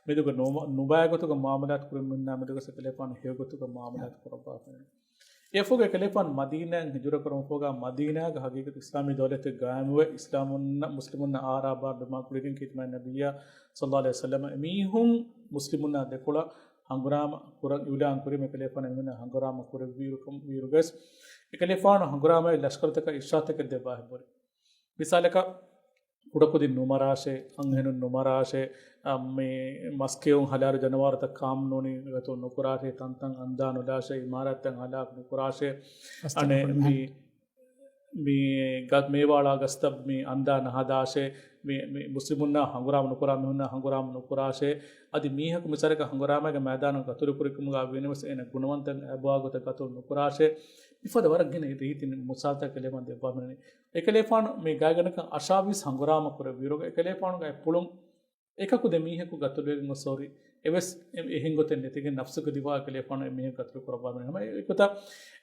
މެދުގަ ނުބައި ގޮތުގަ މުޢާމަލާތު ކުރި މީހުންނާ މެދުގަސް އެކަލޭފާނު ހެޔޮ ގޮތުގަ މުޢާމަލާތު ކުރައްވާފައެއް ނުވޭ. އެއަށްފަހުގަ އެކަލޭފާނު މަދީނާއަށް ހިޖުރަ ކުރުމަށްފަހުގަ މަދީނާގަ ހަގީގަތު އިސްލާމީ ދައުލަތެއް ގާއިމުވެ، އިސްލާމުންނަށް، މުސްލިމުންނަށް އާރާ ބާރު ދިމާ ކުރިގެން ކީރިތި މާތް ނަބިއްޔާ ޞައްލައްލާހު ޢަލައިހި ވަސައްލަމަ އެމީހުން މުސްލިމުންނާ ދެކޮޅަށް ހަނގުރާމަ ކުރަން އިޢުލާން ކުރީމަ އެކަލޭފާނު އެމީހުންނަށް ހަނގުރާމަ ކުރެއްވިއިރު ކަމަށް ވީއިރުގަސް، އެކަލޭފާނު ހަނގުރާމައިގެ ލަޝްކަރުތަކަށް އިރުޝާދުތަކެއް ދެއްވާ ހެއްވުރި. މިސާލަކަށް، ކުޑަކުދިން ނުމަރާށޭ، އަންހެނުން ނުމަރާށޭ، އަ، މި މަސްކެއުން ހަލާލު ޖަނަވާރުތައް ކާމް ނޫނީ ގަތުން ނުކުރާށޭ، ތަންތަން އަންދާ ނުލާށޭ، އިމާރާތްތައް ހަލާކު ނުކުރާށޭ، އަނެއް މި، މި ގަ-، މޭވާޅާ ގަސްތައް މި އަންދާ ނަހަދާށޭ، މި، މި މުސްލިމުންނާ ހަނގުރާމަ ނުކުރާ މީހުންނާ ހަނގުރާމަ ނުކުރާށޭ، އަދި މީހަކު މިސާލަކަށް ހަނގުރާމައިގެ މައިދާނު ގަތުރު ކުރިކަމުގަ ވީނަމަވެސް އޭނަ ގުނަވަންތައް އައިބައި ގޮތަށް ގަތުން ނުކުރާށޭ، މިފަދަ ވަރަށް ގިނަ ރީތި މި މުސާލަތައް ކަލޭފާނު ދެއްވާ މިނަނީ. އެކަލޭފާނު މި ގާތްގަނޑަކަށް އަށާވީސް ހަނގުރާމަ ކުރެއްވިއިރުގަ އެކަލޭފާނުގެ އަތްޕުޅުން އެކަކު ދެ މީހަކު ގަތުލުވެގެން ގޮސް ހުރި އެވެސް އެ-، އެހެން ގޮތެއް ނެތިގެން ނަފްސުގެ ދިފާއަށް އެކަލޭފާނު އެމީހުން ގަތުލު ކުރައްވާ މީހުން. ހަމަ އެ ގޮތަށް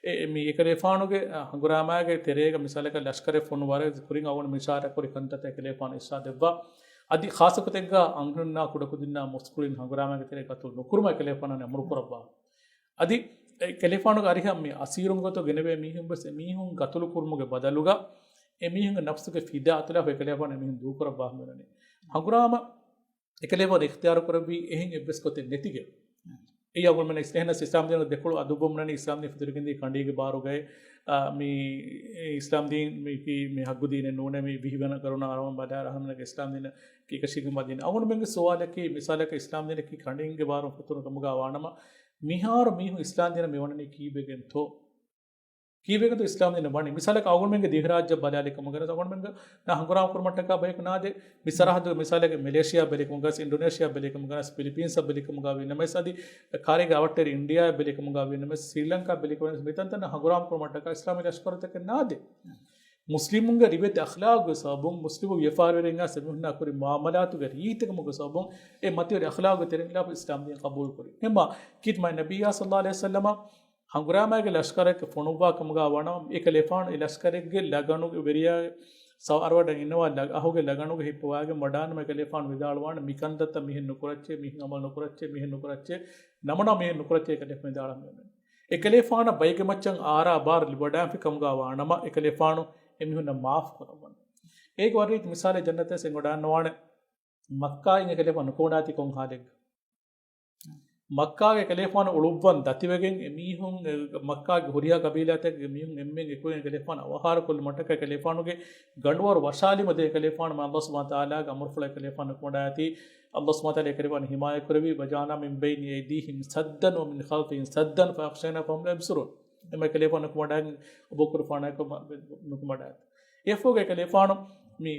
އެ-، އެ-، މި އެކަލޭފާނުގެ، އަ، ހަނގުރާމާގެ ތެރޭގަ މިސާލަކަށް ލަޝްކަރެއް ފޮނުވާ ކުރިން އަވަން މިޝާރަ ކުރި ކަންތައްތައް އެކަލޭފާނު އިރްޝާދެއްވާ. އަދި ޚާއްޞަ ގޮތެއްގަ އަންހެނުންނާ ކުޑަކުދިންނާ މުސްކުޅިން ހަނގުރާމާގެ ތެރޭ ގަތުލު ނުކުރުމަށް އެކަލޭފާނު އަމުރު ކުރައްވާ. އަދި އެ ކަލޭފާނުގެ އަރިހަށް މި އަސީރުން ގޮތަށް ގެނެވޭ މީހުން ވެސް އެމީހުން ގަތުލު ކުރުމުގެ ބަދަލުގަ އެމީހުންގެ ނަފްސުގެ ފިދާ އަތުލާފަ އެކަލޭފާނު އެމީހުން ދޫކުރައްވާ ހަމަވެރަނީ. ހަނގުރާމަ އެކަލޭފާނު އިޚްތިޔާރު ކުރެއްވީ އެހެން އެއްވެސް ގޮތެއް ނެތިގެން. އެއީ އަޅުގަނޑުމެން އިސް-، އެހެނަސް އިސްލާމް ދީނުގެ ދެކޮޅު އަދުއްވަމުންނަނީ އިސްލާމް ދީން ފެތުރިގެންދީ ކަނޑީގެ ބާރުގައި، އާ، މި އިސްލާމް ދީން މި ކީ މި ހައްގު ދީނެއް ނޫނޭ، މި ވިހިވަނަ ގަރުނަ އަރަމަން ބަލާ ރަހަމަނަގެ އިސްލާމް ދީނަކީ އެކަށީގެންވާ ދީނެއް. އަޅުގަނޑުމެންގެ ސުވާލަކީ މިސާލަކަށް އިސްލާމް ދީނަކީ ކަނޑީންގެ ބާރުން ފެތުރުން ކަމުގަ ވާނަމަ، މިހާރު މީހުން އިސްލާމް ދީނަށް މިވަނަނީ ކީއްވެގެންތޯ؟ ކީއްވެގެންތޯ އިސްލާމް ދީނަށް ވަނީ؟ މިސާލަކަށް އަޅުގަނޑުމެންގެ ދިވެހިރާއްޖެ ބަލާލި ކަމުގަ ވެސް އަޅުގަނޑުމެންގެ ނާ ހަނގުރާމަ ކުރުމަށްޓަކާ ބަޔަކު ނާދޭ. މި ސަރަހައްދުގެ މިސާލެއްގެ މެލޭޝިޔާ ބެލި ކަމުގަ ވެސް، އިންޑޮނޭޝިޔާ ބެލި ކަމުގަ ވެސް، ފިލިޕީންސްއަށް ބެލި ކަމުގަ ވީނަމަވެސް، އަދި ކާރީގެ އަވަށްޓެރި އިންޑިޔާއަށް ބެލި ކަމުގަ ވީނަމަވެސް، ސްރީލަންކާ ބެލި ކަމުގަ ވީނަމަވެސް، މިތަންތަނަށް ހަނގުރާމަ ކުރުމަށްޓަކާ އިސްލާމީ ލަޝްކަރުތަކެއް ނާދޭ. މުސްލިމުންގެ ރިވެތި އަޚްލާގުގެ ސަބަބުން، މުސްލިމު ވިޔަފާރިވެރިންގާ އެމީހުންނާ ކުރި މުއާމަލާތުގެ ރީތިކަމުގެ ސަބަބުން، އެ މަތިވެރި އަޚްލާގުގެ ތެރެއިން ޚިލާފަށް އިސްލާމް ދީން ޤަބޫލު ކުރި. އެހެންމާ ކީރިތި މާތް ނަބިއްޔާ ޞައްލައްލާހު ޢަލައިހި ވަސައްލަމަ ހަނގުރާމާގެ ލަޝްކަރެއްގެ ފޮނުއްވާ ކަމުގަ ވަނަ، އެކަލޭފާނު އެ ލަޝްކަރެއްގެ ލަގަނުގެ ވެރިޔާ ސަވާރުވެވަޑައި އިންނަވާ ލަ-، އަހުގެ ލަގަނުގެ ހިއްޕަވާގެން ވަޑާނަމަ އެކަލޭފާނު ވިދާޅުވާނެ، މިކަންތައްތައް މިހެން ނުކުރައްޗޭ، މިހެން އަމަލު ނުކުރައްޗޭ، މިހެން ނުކުރައްޗޭ، ނަމަނާ މިހެން ނުކުރައްޗޭ އެކަލޭފާނު ވިދާޅުވާނެ. އެކަލޭފާނަށް ބައިގެ މައްޗަށް އާރާ ބާރު ލިބިވަޑާންފި ކަމުގަ ވާނަމަ، އެކަލޭފާނު އެމީހުންނަށް މާފު ކުރައްވަން. އޭގެ ވަރަށް ރީތި މިސާލެއް ޖަންނަތަށް އެނގިވަޑާންނަވާނެ. މައްކާއިން އެކަލޭފާނު ނުކުމަޑާތީ ކޮން ހާލެއްގަ؟ މައްކާގެ އެކަލޭފާނު އުޅުއްވަން ދަތިވެގެން އެމީހުން، އެ، މައްކާގެ ހުރިހާ ގަބީލާތަކުގެ މީހުން އެންމެން އެކުވެގެން އެކަލޭފާނު އަވަހާރަ ކޮށްލުމަށްޓަކާ އެކަލޭފާނުގެ ގަނޑުވަރު ވަށާލީމަ ދޭ އެކަލޭފާނު މާތް ﷲ ސުބްޙާނަހޫ ވަތަޢާލާގެ އަމުރުފުޅަށް އެކަލޭފާނު ނުކުމަޑާތީ، ﷲ ސުބްޙާނަހޫ ވަތަޢާލާ އެކަލޭފާނު ހިމާޔަތް ކުރެއްވި، وجعلنا من بين أيديهم سدا ومن خلفهم سدا فأغشيناهم فهم لا يبصرون. އެމަ އެކަލޭފާނު ނުކުމަޑާ އަބޫބަކުރު ފާނާއެކު ނުކުމަޑާ. އެފޯގެ އެކަލޭފާނު މި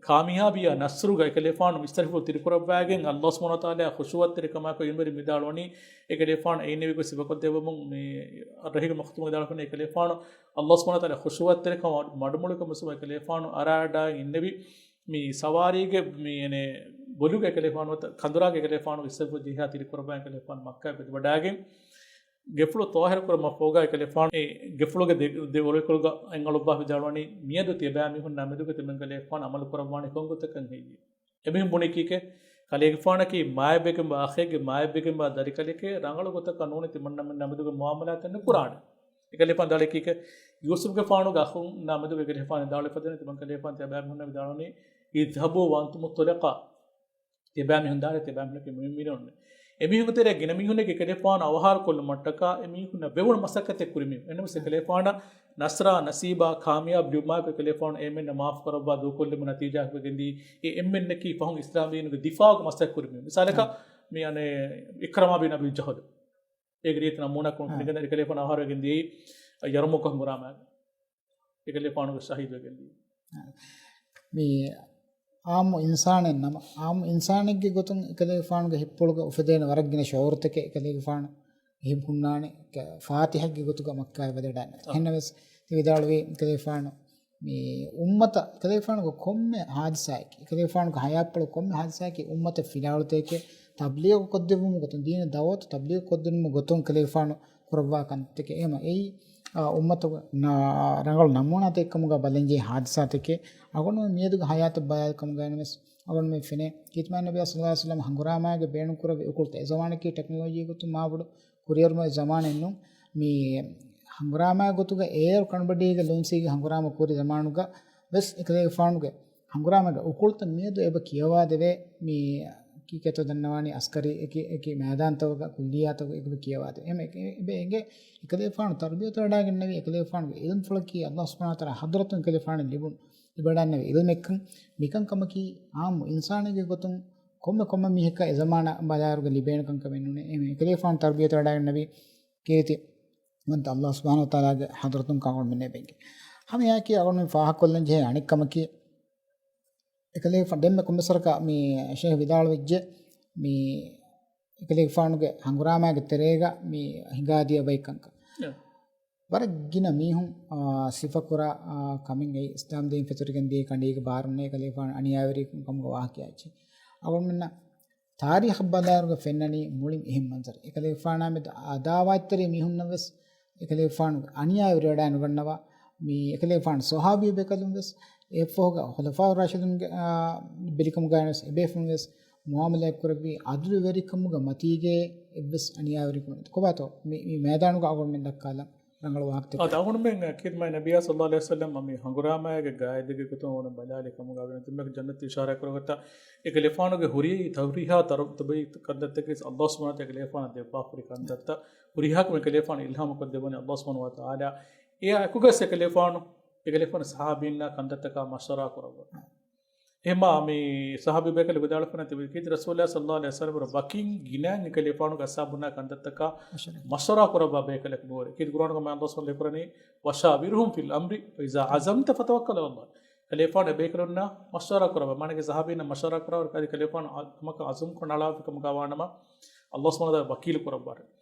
ކާމިޔާބީއާ ނަޞްރުގަ އެކަލޭފާނު މިސްތަށިފުޅު ތިރިކުރައްވާގެން ﷲ ސުބްޙާނަހޫ ވަތަޢާލާ ޚުޝޫޢަތްތެރިކަމާއެކު އިންވެރި ވިދާޅުވަނީ، އެކަލޭފާނު އެއިންނެވި ގޮތް ސިފަކޮށްދެއްވަމުން މި ރަހީގު މަޚްތޫމް ވިދާޅުވަނީ އެކަލޭފާނު ﷲ ސުބްޙާނަހޫ ވަތަޢާލާ ޚުޝޫޢަތްތެރިކަމާ މަޑުމޮޅުކަމުގެ ސަބަބުން އެކަލޭފާނު އަރާޑާ އިންނެވި މި ސަވާރީގެ މި އެނެ ބޮލުގެ އެކަލޭފާނު ކަނދުރާގެ އެކަލޭފާނު އިސްތަށިފުޅު ޖެހިހާ ތިރިކުރައްވާ އެކަލޭފާނު މައްކާ ބެދިވަޑާގެން ގެފުޅު ތާހިރު ކުރުމަށް ފަހުގަ އެކަލޭފާނު އެ ގެފުޅުގެ ދެ، ދެ އޮޅުކޮޅުގަ އެން އަޅުއްވާ ވިދާޅުވަނީ، މިއަދު ތިޔަބައިމީހުންނާ މެދުގަ ތިމަން ކަލޭފާނު އަމަލު ކުރައްވާނީ ކޮން ގޮތަކަށް ހެއްޔެވެ؟ އެމީހުން ބުނީ ކީކޭ؟ ކަލޭގެފާނަކީ މާތްވެގެންވާ އަޚެއްގެ، މާތްވެގެންވާ ދަރިކަލެކޭ، ރަނގަޅު ގޮތަކަށް ނޫނީ ތިމަންނަމެންނާ މެދުގަ މުއާމަލާތެއް ނުކުރާނެ. އެކަލޭފާނު ވިދާޅުވީ ކީކޭ؟ ޔޫސުފްގެފާނުގެ އަޚުންނާ މެދުގަ އެކަލޭފާނު ވިދާޅުވެފަދަނީ ތިމަން ކަލޭފާނު ތިޔަބައިމީހުންނަށް ވިދާޅުވަނީ، اذهبوا وأنتم الطلقاء. ތިޔަބައިމީހުން ދާނެ، ތިޔަބައިމީހުންނަކީ މުއުމިނުންނޭ. އެމީހުންގެ ތެރޭ ގިނަ މީހުންނެއްގެ އެކަލޭފާނު އަވަހާރަ ކޮށްލުމަށްޓަކާ އެމީހުންނަށް ވެވުނު މަސައްކަތެއް ކުރި މީހުން. އެހެންނަމަވެސް އެކަލޭފާނަށް ނަޞްރާ ނަސީބާ ކާމިޔާބު ލިބުމާއެކު އެކަލޭފާނު އެންމެންނަށް މާފު ކުރައްވާ ދޫކޮށްލެވުމުގެ ނަތީޖާއަކަށް ވެގެންދީ، އެ އެންމެންނަކީ ފަހުން އިސްލާމް ދީނުގެ ދިފާޢުގެ މަސައްކަތް ކުރި މީހުން. މިސާލަކަށް، މި އަނެއް އިކްރަމާ ބިން އަބީ ޖަހުލު. އޭގެ ރީތި ނަމޫނާ ކުރުން ފެނިގެން އެކަލޭފާނު އަވަހާރަވެގެން ދިޔައީ ޔަރްމޫކު ހަނގުރާމާގަ. އެކަލޭފާނުގެ ޝަހީދުވެގެން ދިޔައީ. މި އާއްމު އިންސާނެއް ނަމަ، އާއްމު އިންސާނެއްގެ ގޮތުން އެކަލޭފާނުގެ ހިއްޕުޅުގަ އުފެދޭނެ ވަރަށް ގިނަ ޝުޢޫރުތަކެއް އެކަލޭގެފާނު ހިތް ހުންނާނެ، ފާތިޙައްގެ ގޮތުގަ މައްކާއަށް ވަދެވަޑައިގަންނަ. އެހެންނަމަވެސް، ތި ވިދާޅުވީ އެކަލޭފާނު މި އުއްމަތަށް، އެކަލޭފާނުގެ ކޮންމެ ހާދިސާއެކޭ، އެކަލޭފާނުގެ ހަޔާތްޕުޅު ކޮންމެ ހާދިސާއެކޭ އުއްމަތަށް ފިލާވަޅުތަކެކޭ، ތަބްލީޣު ކޮށްދެއްވުމުގެ ގޮތުން، ދީނަށް ދަޢުވަތު ތަބްލީޣު ކޮށްދިނުމުގެ ގޮތުން އެކަލޭފާނު ކުރައްވާ ކަންތަކެއް. އެހެންމަ އެއީ، އާ، އުއްމަތުގެ ނަ-، ރަނގަޅު ނަމޫނާތަކެއްކަމުގަ ބަލަންޖެހޭ ހާދިސާތަކެއް. އަޅުގަނޑުމެން މިއަދުގެ ހަޔާތަށް ބަލާލިކަމުގައި ވެސް އަޅުގަނޑުމެން ފެނޭ، ކީރިތި މާތް ނަބިއްޔާ ޞައްލައްލާހު ޢަލައިހި ވަސައްލަމަ ހަނގުރާމާގެ ބޭނުންކުރެއްވި އުކުޅުތައް، އެ ޒަމާނަކީ ޓެކްނޮލޮޖީ ގޮތުން މާބޮޑު ކުރިއެރުމުގެ ޒަމާނެއް ނޫން. މި ހަނގުރާމާ ގޮތުގަ އޭރު ކަނޑުބަޑީގެ ލޯންސީގެ ހަނގުރާމަ ކުރި ޒަމާނުގަ ވެސް އެކަލޭގެފާނުގެ ހަނގުރާމަގެ އުކުޅުތައް މިއަދު އެބަ ކިޔަވާދެވޭ. މި ކީކޭތޯ ދަންނަވާނީ އަސްކަރީ އެކި، އެކި މައިދާންތަކުގަ ކުއްލިއްޔާތަކުގަ އެބަ ކިޔަވާދެވޭ. އެހެން އެ-، އެބަ އެނގޭ އެކަލޭގެފާނު ތަރުބިޔަތު ވަޑައިގެންނެވި އެކަލޭގެފާނުގެ އިލްމުފުޅަކީ ﷲ ސުބްޙާނަހޫ ވަތަޢާލާ ޙަޟްރަތުން އެކަލޭގެފާނަށް ލިބުނު ލިބިވަޑައިގެންނެވި އިލްމެއްކަން. މިކަންކަމަކީ އާއްމު އިންސާނެއްގެ ގޮތުން ކޮންމެ ކޮންމެ މީހަކަށް އެ ޒަމާނާ ބަލާއިރުގަ ލިބޭނެ ކަންކަމެއް ނޫނޭ. އެހެން އެކަލޭގެފާނު ތަރުބިޔަތު ވަޑައިގެންނެވި ކީރިތި ވަންތަ ﷲ ސުބްޙާނަހޫ ވަތަޢާލާގެ ޙަޟްރަތުން ކަންކަމަކީ އަޅުގަނޑުމެން ފާހަގަކޮށްލަން ޖެހޭ އަނެއް ކަމަކީ، އެކަލޭގެފާނު ދެންމެ ކޮންމެސް ވަރަކަށް މި ޝޭޚް ވިދާޅުވެއްޖެ، މި އެކަލޭގެފާނުގެ ހަނގުރާމާގެ ތެރޭގަ މި ހިނގާދިޔަ ބައެއް ކަންކަން. އެ. ވަރަށް ގިނަ މީހުން، އާ، ސިފަކުރާ، އާ، ކަމެއް އެއީ އިސްލާމް ދީން ފެތުރިގެން ދިޔަ ކަނޑީގެ ބާރުންނޭ އެކަލޭގެފާނު އަނިޔާވެރިކަމުގެ ވާހަކައެއް އެއްޗެއް. އަޅުގަނޑުމެންނަށް ތާރީޚަށް ބަލާއިރުގަ ފެންނަނީ މުޅިން އެހެން މަންޒަރެއް. އެކަލޭގެފާނާ މެދު އަދާވާތްތެރި މީހުންނަށް ވެސް އެކަލޭގެފާނުގެ އަނިޔާވެރިވެވަޑައިނުގަންނަވާ، މި އެކަލޭގެފާނު ޞަޙާބީ ބޭކަލުން ވެސް، އެއަށްފަހުގަ ޚުލަފާއު ރާޝިދުންގެ، އާ، ބެލިކަމުގައި ވެސް އެބޭފުޅުން ވެސް މުއާމަލާތް ކުރެއްވި އަދުލުވެރިކަމުގެ މަތީގެ އެއްވެސް އަނިޔާވެރިކަމެއް ނެތި. ކޮބާތޯ މި، މި މައިދާނުގަ އަޅުގަނޑުމެން ދައްކާލަން ރަނގަޅު ވާހަކަތަކެއް؟ އާ، އަޅުގަނޑުމެން ކީރިތި މާތް ނަބިއްޔާ ޞައްލައްލާހު ޢަލައިހި ވަސައްލަމް މި ހަނގުރާމައިގެ ގާއިދެއްގެ ގޮތުން އަޅުގަނޑު ބަލާލި ކަމުގަ ވެނެ ތިމަގެ ޖަންނަތު އިޝާރާތް ކުރައްވަތާ، އެކަލޭގެފާނުގެ ހުރިހާ ތަހުރީހާ ތަރު-، ތަބައީ ކަންތައްތަކެއް އައްލާހު ސުބްޙާނަހު ވަތަޢާލާ އެކަލޭގެފާނަށް ދެއްވާ ހުރި ކަންތައްތައް ހުރިހާ ކަމެއް އެކަލޭގެފާނު އިލްހާމު ކޮށްދެއްވަނީ އައްލާހު ސުބްޙާނަހު ވަތަޢާލާ. އެއާ އެކުގަސް އެކަލޭގެފާނު، އެކަލޭގެފާނު ޞަޙާބީންނާ ކަންތައްތަކާ މަޝްވަރާ ކުރައްވާ. އެހެންމާ މި ޞަޙާބީ ބޭކަލެއް ވިދާޅުވެފަ ނެތި ކީރިތި ރަސޫލާ ޞައްލައްލާހު ޢަލައިހި ވަސައްލަމަ ވަކިން ގިނައިން އެކަލޭގެފާނުގެ އަޞްޙާބުންނާ ކަންތައްތަކާ މަޝްވަރާ ކުރައްވާ ބޭކަލެއް ނޫން. ކީރިތި ޤުރްއާނުގަ މާތް ﷲ ސުބްޙާނަހު ވަތަޢާލާ ކުރަނީ، "وشاورهم في الأمر فإذا عزمت فتوكل على الله." އެކަލޭގެފާނު އެބޭކަލުންނާ މަޝްވަރާ ކުރައްވާ. މާނައީ ޞަޙާބީންނާ މަޝްވަރާ ކުރައްވާ، އަދި އެކަލޭގެފާނު އަ-، ކަމަކަށް ޢަޒުމް ކޮށް ނަޅާފި ކަމުގަ ވާނަމަ، ﷲ ސުބްޙާނަހު ވަތަޢާލާ ވަކީލު ކުރައްވާ.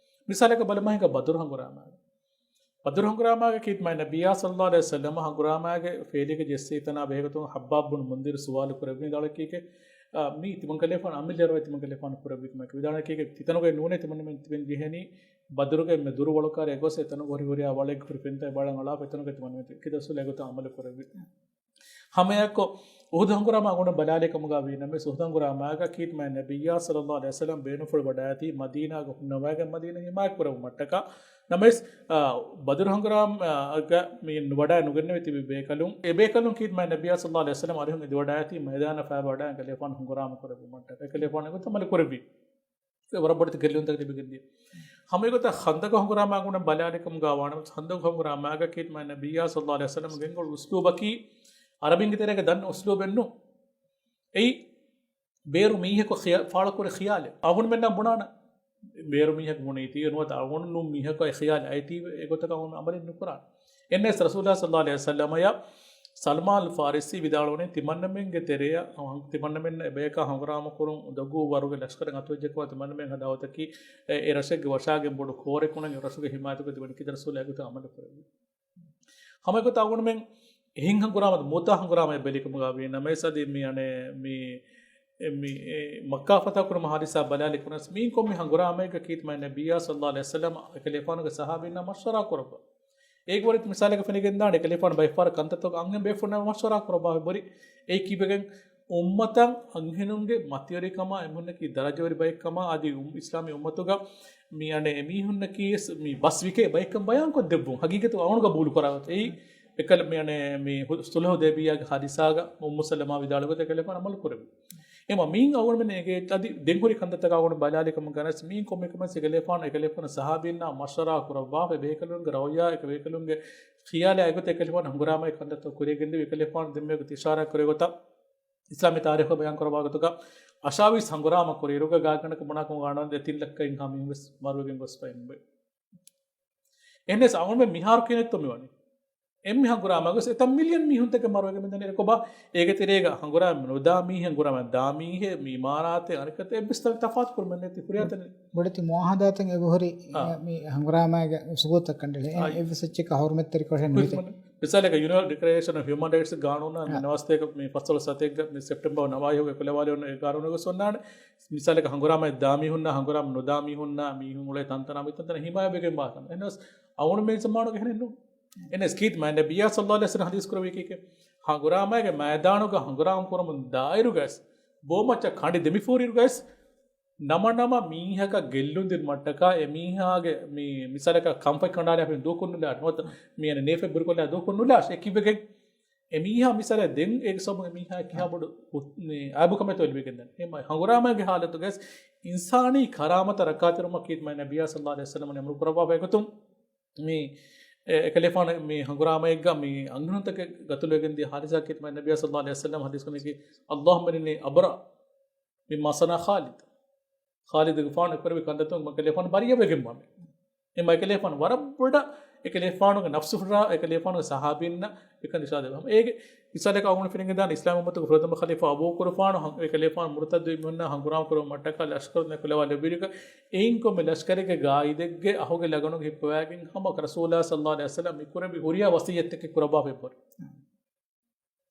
މިސާލަކަށް ބަލަމާ ހިނގާ ބަދުރު ހަނގުރާމައިގަ. ބަދުރު ހަނގުރާމައިގަ ކީރިތި މާތް ނަބިއްޔާ ޞައްލައްލާހު ޢަލައިހި ވަސައްލަމަ ހަނގުރާމައިގެ ފޭލީގަ ޖެއްސި ތަނާ ބެހޭގޮތުން ޚައްބާބް ބުނު މުންޛިރު ސުވާލު ކުރެއްވި ވިދާޅުވީކީ، އާ، މީ ތިމަން ކަލޭގެފާނު އަމިއްލަ ރަވައި ތިމަން ކަލޭގެފާނު ކުރެއްވި ކަމަކީ. ވިދާޅުވީކީ ތިތަނުގައި ނޫނޭ ތިމަންމެން ތިބެން ޖެހެނީ ބަދުރުގައި މި ދުރު ވަޅުކާރަށް ގޮސް އެތަނުގަ ހުރި ހުރިހާ ވަޅެއްގެ ހުރި ފެންތައް ބަލަން އަޅާފަ އެތަނުގައި ތިމަންމެން ކި ދަސްވަލެ ގޮތަށް އަމަލު ކުރެއްވި. ހަމައެއާއެކު އުޙުދު ހަނގުރާމަ އަޅުގަނޑު ބަލާލި ކަމުގަ ވީ ނަމަވެސް، އުޙުދު ހަނގުރާމައިގަ ކީރިތި މާތް ނަބިއްޔާ ޞައްލައްލާހު ޢަލައިހި ވަސައްލަމަ ބޭނުންފުޅު ވަޑައިގަތީ މަދީނާގަ ހުންނަވައިގެން މަދީނާ ޙިމާޔަތް ކުރެއްވުމަށްޓަކާ. ނަމަވެސް، އާ، ބަދުރު ހަނގުރާމައިގަ މި ވަޑައި ނުގެންނެވި ތިބި ބޭކަލުން، އެ ބޭކަލުން ކީރިތި މާތް ނަބިއްޔާ ޞައްލައްލާހު ޢަލައިހި ވަސައްލަމަ އަރިހުން އެދިވަޑައިގަތީ މައިދާނަށް ފައިބަވަޑައިގެން ކަލޭގެފާނު ހަނގުރާމަ ކުރެއްވުމަށްޓަކާ. އެކަލޭގެފާނު އެގޮތަށް ޢަމަލު ކުރެއްވި. ވަރަށް ބޮޑެތި ގެއްލުންތަކެއް ލިބިގެންދިޔަ. ހަމަ އެގޮތަށް ޚަންދަޤު ހަނގުރާމަ އަޅުގަނޑު ބަލާލި ކަމުގަ ވާނަމަ، ޚަންދަޤު ހަނގުރާމައިގަ ކީރިތި މާތް ނަބިއްޔާ ޞައްލައްލާހު ޢަލައިހި ވަސައްލަމަ ގެންގުޅު އުސްލޫބަކީ ޢަރަބިންގެ ތެރޭގަ ދަންނަ އުސްލޫބެއް ނޫން. އެއީ ބޭރު މީހަކު ޚިޔާ-، ފާޅުކުރި ޚިޔާލެއް. އަޅުގަނޑުމެންނަށް ބުނާނަން. ބޭރު މީހަކު ބުނީތީ ނުވަތަ އަޅުގަނޑު ނޫން މީހަކަށް އެ ޚިޔާލެއް އައިތީ އެގޮތަކަށް އަޅުގަނޑު ޢަމަލެއް ނުކުރާނަން. އެންނެސް ރަސޫލާ ޞައްލައްލާހު ޢަލައިހި ވަސައްލަމަޔަށް ސަލްމާން ފާރިސީ ވިދާޅުވަނީ، ތިމަންނަމެންގެ ތެރެއަށް، ތިމަންނަމެންނަށް އެބަޔަކާ ހަނގުރާމަ ކުރުން އުނދަގޫ ވަރުގެ ލަޝްކަރެއް އަތުވެއްޖެއްކަމަށް ތިމަންނަމެން ހަދާ އޮތަކީ އެ، އެ ރަށެއްގެ ވަށާގެން ބޮޑު ކޯރެއް ކުނަން އެ ރަށުގެ ޙިމާޔަތުގަ ތިބެނީ ކި ދަސްވަލެއް އެގޮތަށް ޢަމަލު ކުރެއްވި. ހަމަ އެގޮތަށް އަޅުގަނޑުމެން އެހެން ހަނގުރާމަ މޫތާ ހަނގުރާމައެއް ބެލި ކަމުގަ ވީ ނަމަވެސް އަދި މި އަނެއް މި، އެ، މި، އެ، މައްކާ ފަތަހު ކުރުމަށް ހާދިސާ ބަލާލި ކުރަން މީން ކޮންމެ ހަނގުރާމައެއްގަ ކީރިތި މާތް ނަބިއްޔާ ޞައްލައްލާހު ޢަލައިހި ވަސައްލަމަ އެކަލޭގެފާނުގެ ޞަޙާބީންނާ މަޝްވަރާ ކުރައްވާ. އޭގެ ވަރަށް މިސާލަކަށް ފެނިގެންދާނެ، އެކަލޭގެފާނު ބައެއްފަހަރަށް ކަންތައްތަކުގަ އަންހެން ބޭފުޅުންނާ މަޝްވަރާ ކުރައްވާ އެބަހުރި. އެއީ ކީއްވެގެން އުއްމަތަށް އަންހެނުންގެ މަތިވެރިކަމާ އެމީހުންނަކީ ދަރަޖަވެރި ބައެއްކަމާ އަދި އު-، އިސްލާމީ އުއްމަތުގަ މި އަނެއް އެމީހުންނަކީ ވެސް މި ބަސްވިކޭ ބައެއްކަން ބަޔާންކޮށްދެއްވުން ހަގީގަތު އަޅުގަނޑު ގަބޫލު ކުރާ ގޮތަށް. އެއީ އެކަލަ މި އަނެއް މި ހު-، ޞުލްޙު ޙުދައިބިއްޔާގެ ހާދިސާގަ އުއްމު ސަލަމާ ވިދާޅުވި ގޮތަށް އެކަލޭގެފާނު ޢަމަލު ކުރެއްވި. އެމަ މީން އަޅުގަނޑުމެން އޭގެ އަދި ދެން ހުރި ކަންތައްތަކާ އަޅުގަނޑު ބަލާލި ކަމުގަ ވެސް މީން ކޮންމެ ކަމެއް އެކަލޭގެފާނު، އެކަލޭގެފާނު ޞަޙާބީންނާ މަޝްވަރާ ކުރައްވާފަ އެބޭކަލުންގެ ރައުޔާ އެކަ ބޭކަލުންގެ ޚިޔާލާ އެގޮތަށް އެކަލޭގެފާނު ހަނގުރާމައިގެ ކަންތައްތައް ކުރިޔަށް ގެންދެވި. އެކަލޭގެފާނު ދެންމެ އިޝާރާތް ކުރެއްވި ގޮތަށް އިސްލާމީ ތާރީޚުގަ ބަޔާން ކުރައްވާ ގޮތުގަ އަށާވީސް ހަނގުރާމަ ކުރިއިރުގަ ގާތްގަނޑަކަށް ބުނާކަމުގަ ވާނަމަ ދެތިން ލައްކައެއްހާ މީހުން ވެސް މަރުވެގެން ގޮސްފަ އިން. އެހެނަސް އަޅުގަނޑުމެން މިހާރު ކިޔަނީ އެއްޗެއް މިވަނީ. އެންމެ ހަނގުރާމައިގަ ވެސް އެތައް މިލިއަން މީހުންތަކެއް މަރުވެގެން މިދަނީ. އެކޮބާ އޭގެ ތެރޭގަ ހަނގުރާމަ ނުދާ މީހެއް، ހަނގުރާމަ ދާ މީހެއް، މި އިމާރާތެއް އަނެއްކާ އެއްވެސް ތަ-، ތަފާތު ކުރުމެއް ނެތި ހުރިހާ ތަނެއް. ބޮޑެތި މުޢާހަދާތެއް އެބަހުރި، އާ. މި ހަނގުރާމައިގެ ސުބޫތަކަށް ކަނޑައެޅި. އެ-، އާ. އެއްވެސް އެއްޗެއް ހުރުމަތްތެރިކޮށެއް ނުވިތެ. މިސާލަކަށް ޔުނަ-، ޑިކްލަރޭޝަން އޮފް ހިއުމަން ރައިޓްސް ގާނޫނާ މި އާ. ނަވާސްތޭކަ މި ފަސްދޮޅަސް ސަތޭކަ މި ސެޕްޓެމްބަރ ނަވާހިންގެ ކުލަވާލެވުނު އެ ގާނޫނުގަ ވެސް އޮންނާނެ. މިސާލަކަށް ހަނގުރާމައި ދާ މީހުންނާ ހަނގުރާމަ ނުދާ މީހުންނާ މީހުން އުޅޭ ތަންތަނާ މިތަންތަނަށް ހިމާޔަތްވެގެންވާ ކަމެއް. އެހެނަސް އަޅުގަނޑުމެން ޒަމާނުގަ އެހެނެއް ނޫން. އެހެނަސް ކީރިތި މާތް ނަބިއްޔާ ޞައްލައްލާހު ޢަލައިހި ވަސައްލަމަ ޙަދީޘް ކުރެއްވީކީ ހަނގުރާމައިގެ މައިދާނުގަ ހަނގުރާމަ ކުރަމުން ދާއިރުގަ ވެސް ބޯމައްޗަށް ކަނޑި ދެމިފޫރިއިރުގަ ވެސް ނަމަ ނަމަ މީހަކަށް ގެއްލުން ދިނުމަށްޓަކާ އެ މީހާގެ މި-، މިސާލަކަށް ކަންފަތް ކަނޑާލާފައި ދޫކޮށް ނުލާށޭ. ނުވަތަ މި އަނެއް ނޭފަތް ބުރިކޮށްލާ ދޫކޮށް ނުލާށޭ. އެ ކީއްވެގެން އެ މީހާ މިސާލަށް ދެން އޭގެ ސަބަބުން އެ މީހާ ކިހާ ބޮޑު އު-، މި އައިބު ކަމެއްތޯ ލިބިގެންދަނީ. އެ މަ-، ހަނގުރާމައިގެ ޙާލަތުގަ ވެސް އިންސާނީ ކަރާމަތަށް ރައްކާތެރިވުމަށް ކީރިތި މާތް ނަބިއްޔާ ޞައްލައްލާހު ޢަލައިހި ވަސައްލަމަ އަމުރު ކުރައްވާފައި ގޮތުން މި އެ-، އެކަލޭގެފާނު މި ހަނގުރާމައެއްގަ މި އަންހެނުންތަކެއް ގަތުލުވެގެން ދިޔަ ހާދިސާ ކީރިތި މާތް ނަބިއްޔާ ޞައްލައްލާހު ޢަލައިހި ވަސައްލަމަ ޙަދީޘް ކުރައްވަނީ، اللهم إني أبرأ مما صنع خالد. ޚާލިދުގެފާނު ކުރެއްވި ކަންތައްތަކުން އެކަލޭގެފާނު ބަރީއަވެގެންވާނެ. އެމަ އެކަލޭގެފާނު ވަރަށް ބޮޑަށް އެކަލޭގެފާނުގެ ނަފްސު ފުރާ، އެކަލޭގެފާނުގެ ޞަޙާބީންނަށް އެކަން އިޝާރާތް ދެއްވާ. އޭގެ މިސާލަކަށް އަޅުގަނޑު ފެނިގެންދާނެ އިސްލާމީ އުއްމަތުގެ ފުރަތަމަ ޚަލީފާ އަބޫބަކުރުގެފާނު ހަ-، އެކަލޭގެފާނު މުރުތައްދުވި މީހުންނާ ހަނގުރާމަ ކުރުމަށްޓަކާ ލަޝްކަރު ކުލަވާލެއްވިއިރުގަ އެއިން ކޮންމެ ލަޝްކަރެއްގެ ގާއިދެއްގެ އަހުގެ ލަގަނުގަ ހިއްޕަވައިގެން ހަމަ ރަސޫލާ ޞައްލައްލާހު ޢަލައިހި ވަސައްލަމަ މި ކުރެއްވި ހުރިހާ ވަޞިއްޔަތެއް ކުރައްވާފައި އެއްވަރު.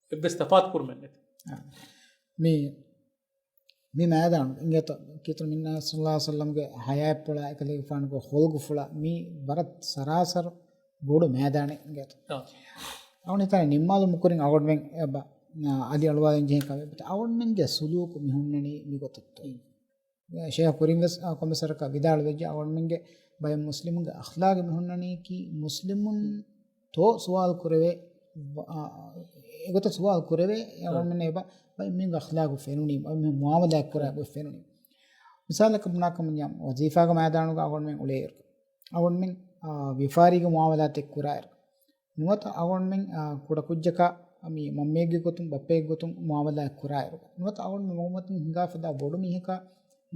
އެއްވެސް ތަފާތު ކުރުމެއް ނެތި. އާ. މި މި މައިދާނު އިނގޭތޯ ކީރިތި ނަބީ ސައްލަﷲ ޢަލައިހި ވަސައްލަމްގެ ޙަޔާތްޕުޅާ އެކަލޭގެފާނުގެ ޚުލްޤުފުޅާ މި ވަރަށް ސަރާސަރު ބޮޑު މައިދާނެއް އިނގޭތޯ. އާ. އަޅުގަނޑު ހިތަށް ނިންމާލުމުގެ ކުރިން އަޅުގަނޑުމެން އެބަ، އާ، އަލި އަޅުވާލަން ޖެހޭ ކަމެއް. އަޅުގަނޑުމެންގެ ސުލޫކު މި ހުންނަނީ މި ގޮތަށްތޯ. ޝޭޚް ކުރިން ވެސް، އާ، ކޮންމެސް ވަރަކަށް ވިދާޅުވެއްޖެ އަޅުގަނޑުމެންގެ ބައެއް މުސްލިމުންގެ އަޚްލާގެއް މި ހުންނަނީކީ މުސްލިމުން ތޯ ސުވާލު ކުރެވޭ، އާ، އެގޮތަށް ސުވާލު ކުރެވޭ އަޅުގަނޑުމެން އެބަ ބައެއް މީހުންގެ އަޚްލާގު ފެނުނީމަ، ބައެއް މީހުން މުއާމަލާތް ކުރާ ގޮތް ފެނުނީމަ. މިސާލަކަށް ބުނާކަމަށް ވަޒީފާގެ މައިދާނުގަ އަޅުގަނޑުމެން އުޅޭއިރު، އަޅުގަނޑުމެން، އާ، ވިޔަފާރީގެ މުއާމަލާތެއް ކުރާއިރު، ނުވަތަ އަޅުގަނޑުމެން، އާ، ކުޑަކުއްޖަކާ މި މަންމައެއްގެ ގޮތުން ބައްޕައެއްގެ ގޮތުން މުއާމަލާތް ކުރާއިރު، ނުވަތަ އަޅުގަނޑުމެން މަގުމަތިން ހިނގާ ފަދަ ބޮޑު މީހަކާ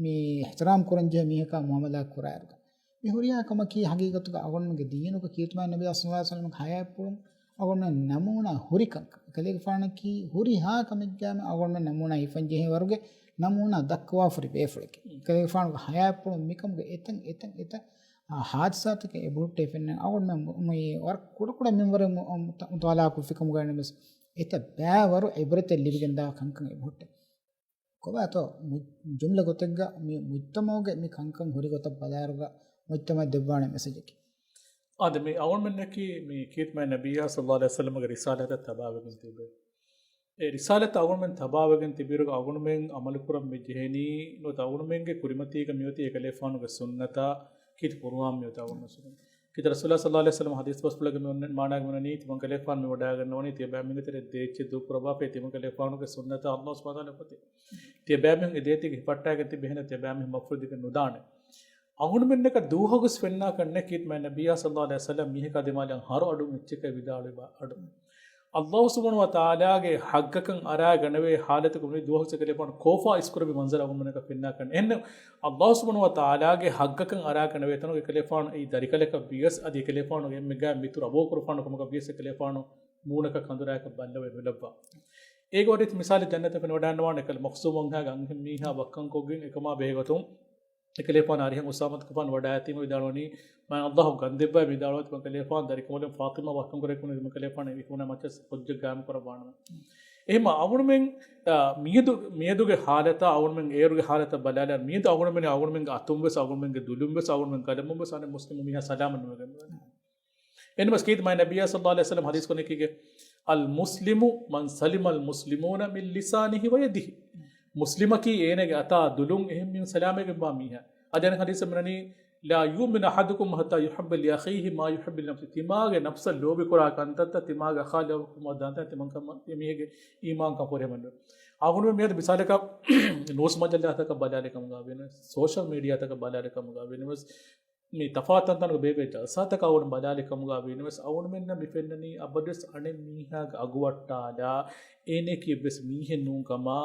މި އިޙްތިރާމް ކުރަން ޖެހޭ މީހަކާ މުއާމަލާތް ކުރާއިރު، މި ހުރިހާ ކަމަކީ ހަގީގަތުގަ އަޅުގަނޑުމެންގެ ދީނުގަ ކީރިތި ނަބީ ސައްލަﷲ ޢަލައިހި ވަސައްލަމްގެ ޙަޔާތްޕުޅުން އަޅުގަނޑުމެން ނަމޫނާ ހުރި ކަންކަން. އެކަލޭގެފާނަކީ ހުރިހާ ކަމެއްގައިމު އަޅުގަނޑުމެން ނަމޫނާ ހިފަން ޖެހޭ ވަރުގެ ނަމޫނާ ދައްކަވާފަ ހުރި ބޭފުޅެކޭ. އެކަލޭގެފާނުގެ ޙަޔާތްޕުޅުން މިކަމުގެ އެތައް އެތައް އެތައް، އާ، ޙާދިސާތަކެއް އެބަހުއްޓޭ ފެންނަން. އަޅުގަނޑުމެން މު-، މު-، ވަރަށް ކުޑަކުޑަ މިންވަރެއް މު-، މު-، މުތާލާ ކޮށްފިކަމުގައި ނަމަވެސް އެތައް ބައިވަރު ޢިބްރަތެއް ލިބިގެންދާ ކަންކަން އެބަހުއްޓޭ. ކޮބާތޯ މު-، ޖުމްލަ ގޮތެއްގަ މި މުޖްތަމަޢުގެ މި ކަންކަން ހުރި ގޮތަށް ބަލާއިރުގަ މުޖްތަމަޢަށް ދެއްވާނެ މެސެޖަކީ. އާދެ، މި އަޅުގަނޑުމެންނަކީ މި ކީރިތި ނަބިއްޔާ ޞައްލަﷲ ޢަލައިހި ވަސައްލަމަގެ ރިސާލަތަށް ތަބާވެގެން ތިބޭ. އެ ރިސާލަތަށް އަޅުގަނޑުމެން ތަބާވެގެން ތިބިއިރުގަ އަޅުގަނޑުމެން ޢަމަލުކުރަން މި ޖެހެނީ ނުވަތަ އަޅުގަނޑުމެންގެ ކުރިމަތީގަ މިއޮތީ އެކަލޭގެފާނުގެ ސުންނަތާ ކީރިތި ޤުރުއާން މިއޮތީ އަޅުގަނޑުމެން ސުންނަތް. ކީރިތި ރަސޫލާ ޞައްލަﷲ ޢަލައިހި ވަސައްލަމް ޙަދީޘް ބަސްފުޅެއްގަ މި މާނައިގަ މިވަނީ ތިމަން ކަލޭގެފާނު މި ވަޑައިގަންނަވަނީ ތިޔަބައިމީހުންގެ ތެރެއަށް ދޭއްޗެއް ދޫކުރައްވާފައި ތިމަން ކަލޭގެފާނުގެ ސުންނަތާ އައްލާހު ސުބްޙާނަހޫ ވަތަޢާލާ ފޮތެއް. ތިޔަބައިމީހުން އެ ދޭތީގަ ހިފައްޓާގެން ތިބެ އެހެންނަމަ ތިޔަބައިމީހުން މަޣްފިރަތު ދެކެ ނުދާނެ. އަޅުގަނޑުމެންނަކަށް ދުވަހަކުވެސް ފެންނާކަށް ނެތް ކީރިތި ނަބިއްޔާ ޞައްލަﷲ ޢަލައިހި ވަސައްލަމް މީހަކާ ދިމާލަށް ހަރު އަޑު އެއްޗެކޭ ވިދާޅުވި އަޑު. އައްލާހު ސުބްޙާނަހޫ ވަތަޢާލާގެ ޙައްޤަކަށް އަރާ ގަނެވޭ ޙާލަތަކު މި ދުވަހު އެކަލޭގެފާނު ކޯފާ އިސްކުރެއްވި މަންޒަރު އަޅުގަނޑުމެންނަކަށް ފެންނާކަށް ނެތް. އެހެން އައްލާހު ސުބްޙާނަހޫ ވަތަޢާލާގެ ޙައްޤަކަށް އަރާ ގަނެވޭ ތަނުގަ އެކަލޭގެފާނު އެއީ ދަރިކަލަކަށް ވިޔަސް އަދި އެކަލޭގެފާނު އެންމެ ގާތް މިތުރު އަބޯކުރުފާނު ކަމަކަށް ވިޔަސް އެކަލޭގެފާނު މޫނަކަށް ކަނދުރާއަކަށް ބައްލަވައި ނުލައްވާ. އޭގެ ވަރަށް މިސާލެއް ދެންނެވި ފެނިވަޑައިގަންނަވާނެ އެކަލޭ މަޚްޒޫމް ވަންހާގެ އަންހެން މީހާ ވައްކަންކޮށްގެން އެކަމާ ބެހޭގޮތުން އެކަލޭގެފާނު އަރިހަށް އުސާމަތު ކަފާން ވަޑައިގަތީމަ ވިދާޅުވަނީ، މާތް އައްލާހު ގަންދެއްވާ ވިދާޅުވާ ތިމަން ކަލޭގެފާނު ދަރިކަމުގެ ފާޠިމާ ވައްކަން ކުރެއްވި ތިމަން ކަލޭގެފާނު އެ ހުންނަ މައްޗަށް ކުއްޖެއް ގާއިމް ކުރައްވާނަމޭ. އެހެންމަ އަޅުގަނޑުމެން، އާ، މިއަދު، މިއަދުގެ ޙާލަތާ އަޅުގަނޑުމެންގެ އޭރުގެ ޙާލަތަށް ބަލާލާ މިއަދު އަޅުގަނޑުމެން، އަޅުގަނޑުމެންގެ އަތުން ވެސް، އަޅުގަނޑުމެންގެ ދުލުން ވެސް، އަޅުގަނޑުމެން ގަލަމުން ވެސް އަނެއް މުސްލިމު މީހާ ސަލާމަތް ނުވެގެން. އެހެންނަމަވެސް ކީރިތި ނަބިއްޔާ ޞައްލަﷲ ޢަލައިހި ވަސައްލަމް ޙަދީޘް ކުރަނީ ކީކޭ؟ المسلم من سلم المسلمون من لسانه ويده. މުސްލިމަކީ އޭނަގެ އަތާ ދުލުން އެހެން މީހުން ސަލާމަތްވެގެންވާ މީހާ. އަދި އަނެއް ޙަދީޘެއް މިވަނީ، لا يؤمن أحدكم حتى يحب لأخيه ما يحب لنفسه. ތިމާގެ ނަފްސަށް ލޯބިކުރާ ކަންތައްތައް ތިމާގެ އަޚާ ލޯބިކުރުމާ ދާންތަން ތިމަންކަމަށް އެމީހެއްގެ އީމާންކަން ފުރިހަމަ ނުވޭ. އަޅުގަނޑުމެން މިއަދު މިސާލަކަށް ނޫސް މަޖައްލާތަކަށް ބަލާލި ކަމުގަ ވީނަމަވެސް، ސޯޝަލް މީޑިއާތަކަށް ބަލާލި ކަމުގަ ވީނަމަވެސް، މި ތަފާތު ތަންތަނުގަ ބޭއްވޭ ޖަލްސާތަކަށް އަޅުގަނޑު ބަލާލި ކަމުގަ ވީނަމަވެސް، އަޅުގަނޑުމެންނަށް މި ފެންނަނީ އަބަދުވެސް އަނެއް މީހާގެ އަގު ވައްޓާލާ، އޭނައަކީ އެއްވެސް މީހެއް ނޫން ކަމާ،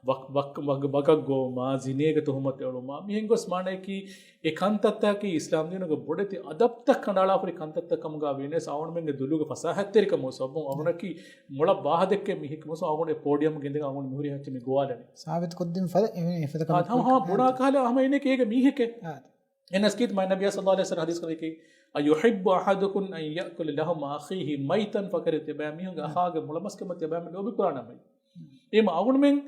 ވަކް-، ވަކް-، ވަގަށް ގޮވުމާ، ޒިނޭގެ ތުހުމަތު އެޅުމާ، މިހެން ގޮސް މާނައަކީ އެ ކަންތައްތަކަކީ އިސްލާމްދީނުގެ ބޮޑެތި އަދަބްތައް ކަނޑައަޅާފަ ހުރި ކަންތައްތައް ކަމުގަ ވީނަމަވެސް، އަޅުގަނޑުމެންގެ ދުލުގެ ފަސާހަތްތެރިކަމުގެ ސަބަބުން އަޅުގަނޑަކީ މޮޅަށް ވާހަކަ ދެއްކޭ މީހެއް ކަމުގަ އަޅުގަނޑު އެ ޕޯޑިއަމް ގެންދަން އަޅުގަނޑު މިހުރި ހައްޗެއް މި ގޮވާލަނީ. ސާބިތު ކޮށްދިން ފަދަ އެ ފަދަ ކަމެއް ހަމަ ބުނާ ކަހަލަ ހަމަ އޭނައަކީ އޭގެ މީހެކޭ. އާ. އެހެންނަމަވެސް ކީރިތި ނަބިއްޔާ ޞައްލަﷲ ޢަލައިހި ވަސައްލަމް ޙަދީޘް ކުރަނީ، أيحب أحدكم أن يأكل لحم أخيه ميتا فكرهتموه. ތިޔަބައިމީހުންގެ އަޚާގެ މޮޅަމަސް ކަމަށް ތިޔަބައިމީހުން ލޯބި ކުރާނަމޭ. އެހެންމަ އަޅުގަނޑުމެން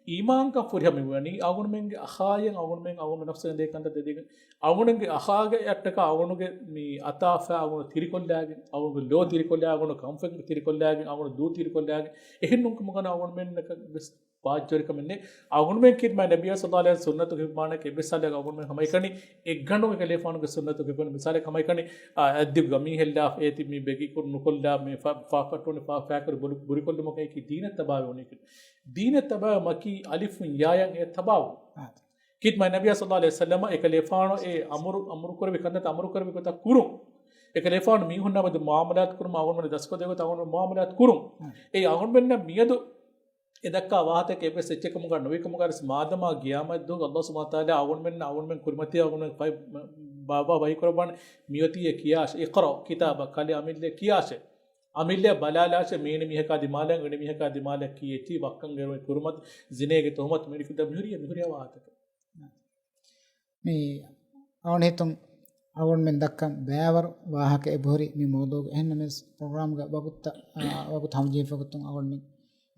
އީމާންކަން ފުރިހަމަ މިވަނީ، އަޅުގަނޑުމެންގެ އަޚާއަށް އަޅުގަނޑުމެން ނަފްސަށް އެނގޭ ކަންތައް ދެދިގެން، އަޅުގަނޑުމެންގެ އަޚާގެ އަށްޓަކާ އަޅުގަނޑުގެ މި އަތާ ފައި އަޅުގަނޑު ތިރިކޮށްލާގެން، އަޅުގަނޑުގެ ލޯ ތިރިކޮށްލާ، އަޅުގަނޑު ކަންފަތް ތިރިކޮށްލާގެން، އަޅުގަނޑު ދޫ ތިރިކޮށްލާގެން، އެހެން ނޫންކަމުގަ އަޅުގަނޑުމެންނަކަށް ވެސް ބާއްޖަވެރިކަމެއް ނެތް. އަޅުގަނޑުމެން ކީރިތި ނަބިއްޔާ ޞައްލަﷲ ޢަލައިހި ވަސައްލަމް ސުންނަތު ހިފުމާނެ އެއްވެސް ސާލެއް އަޅުގަނޑުމެން ހަމައެކަނި އެއްގަނޑު އެކަލޭގެފާނުގެ ސުންނަތު ހިފުނު މިސާލެއް ހަމައެކަނި، އާ، އަދި ގަމީހެއްލާ އޭތި މި ބެގިކުރު ނުކޮށްލާ މި ފާ-، ފާފައްޓުވަނި ފާ-، ފާކުރި ބުރި-، ބުރިކޮށްލުމަކަށް އެކި ދީނަށް ތަބާވެވުނީ. ދީނަށް ތަބާވެ މަކީ އަލިފުން ޔާޔަށް އެ ތަބާވު. އާ. ކީރިތި ނަބިއްޔާ ޞައްލަﷲ ޢަލައިހި ވަސައްލަމަ އެކަލޭގެފާނު އެ އަމުރު، އަމުރު ކުރެވި ކަންތައް އަމުރު ކުރެވި ގޮތަށް ކުރުން. އެކަލޭގެފާނު މީހުންނާ މެދު މުއާމަލާތު ކުރުމަށް އަޅުގަނޑު ދަސްކޮށްދޭ ގޮތަށް އަޅުގަނޑު މުއާމަލާތު ކުރުން. އާ. އެ އަޅުގަނޑުމެންނަށް މިއަދު އެ ދައްކާ ވާހަކަތަކެއް އެއްވެސް އެއްޗެއް ކަމުގަ ނުވި ކަމުގަ ވެސް މާދަމާ ޤިޔާމަތް ދުވަހު އައްލާހު ސުބްޙާނަހޫ ވަތަޢާލާ އަޅުގަނޑުމެން، އަޅުގަނޑުމެން ކުރިމަތި އަޅުގަނޑުމެން ފައި-، ބާ-، ބާ ވަޙީ ކުރައްވާނެ މިއޮތީ އެ ކިޔާށޭ، اقرأوا الكتاب، ކަލޭ އަމިއްލައަށް ކިޔާށޭ. އަމިއްލައަށް ބަލާލާށޭ މީނި މީހަކާ ދިމާލަށް އިނި މީހަކާ ދިމާލަށް ކީއްޗި ވައްކަން ގެރުން ކުރުމަތި ޒިނޭގެ ތުހުމަތު މި މިހުރި މިހުރި ވާހަކަތަކެއް. މި އަޅުގަނޑު ހިތުން އަޅުގަނޑުމެން ދައްކަން ބައިވަރު ވާހަކަ އެބަހުރި މި މައުޟޫޢުގަ. އެހެންނަމަވެސް ޕްރޮގްރާމްގެ ވަގުތުތައް، އާ، ވަގުތު ހަމަޖެހިފަ ގޮތުން އަޅުގަނޑުމެން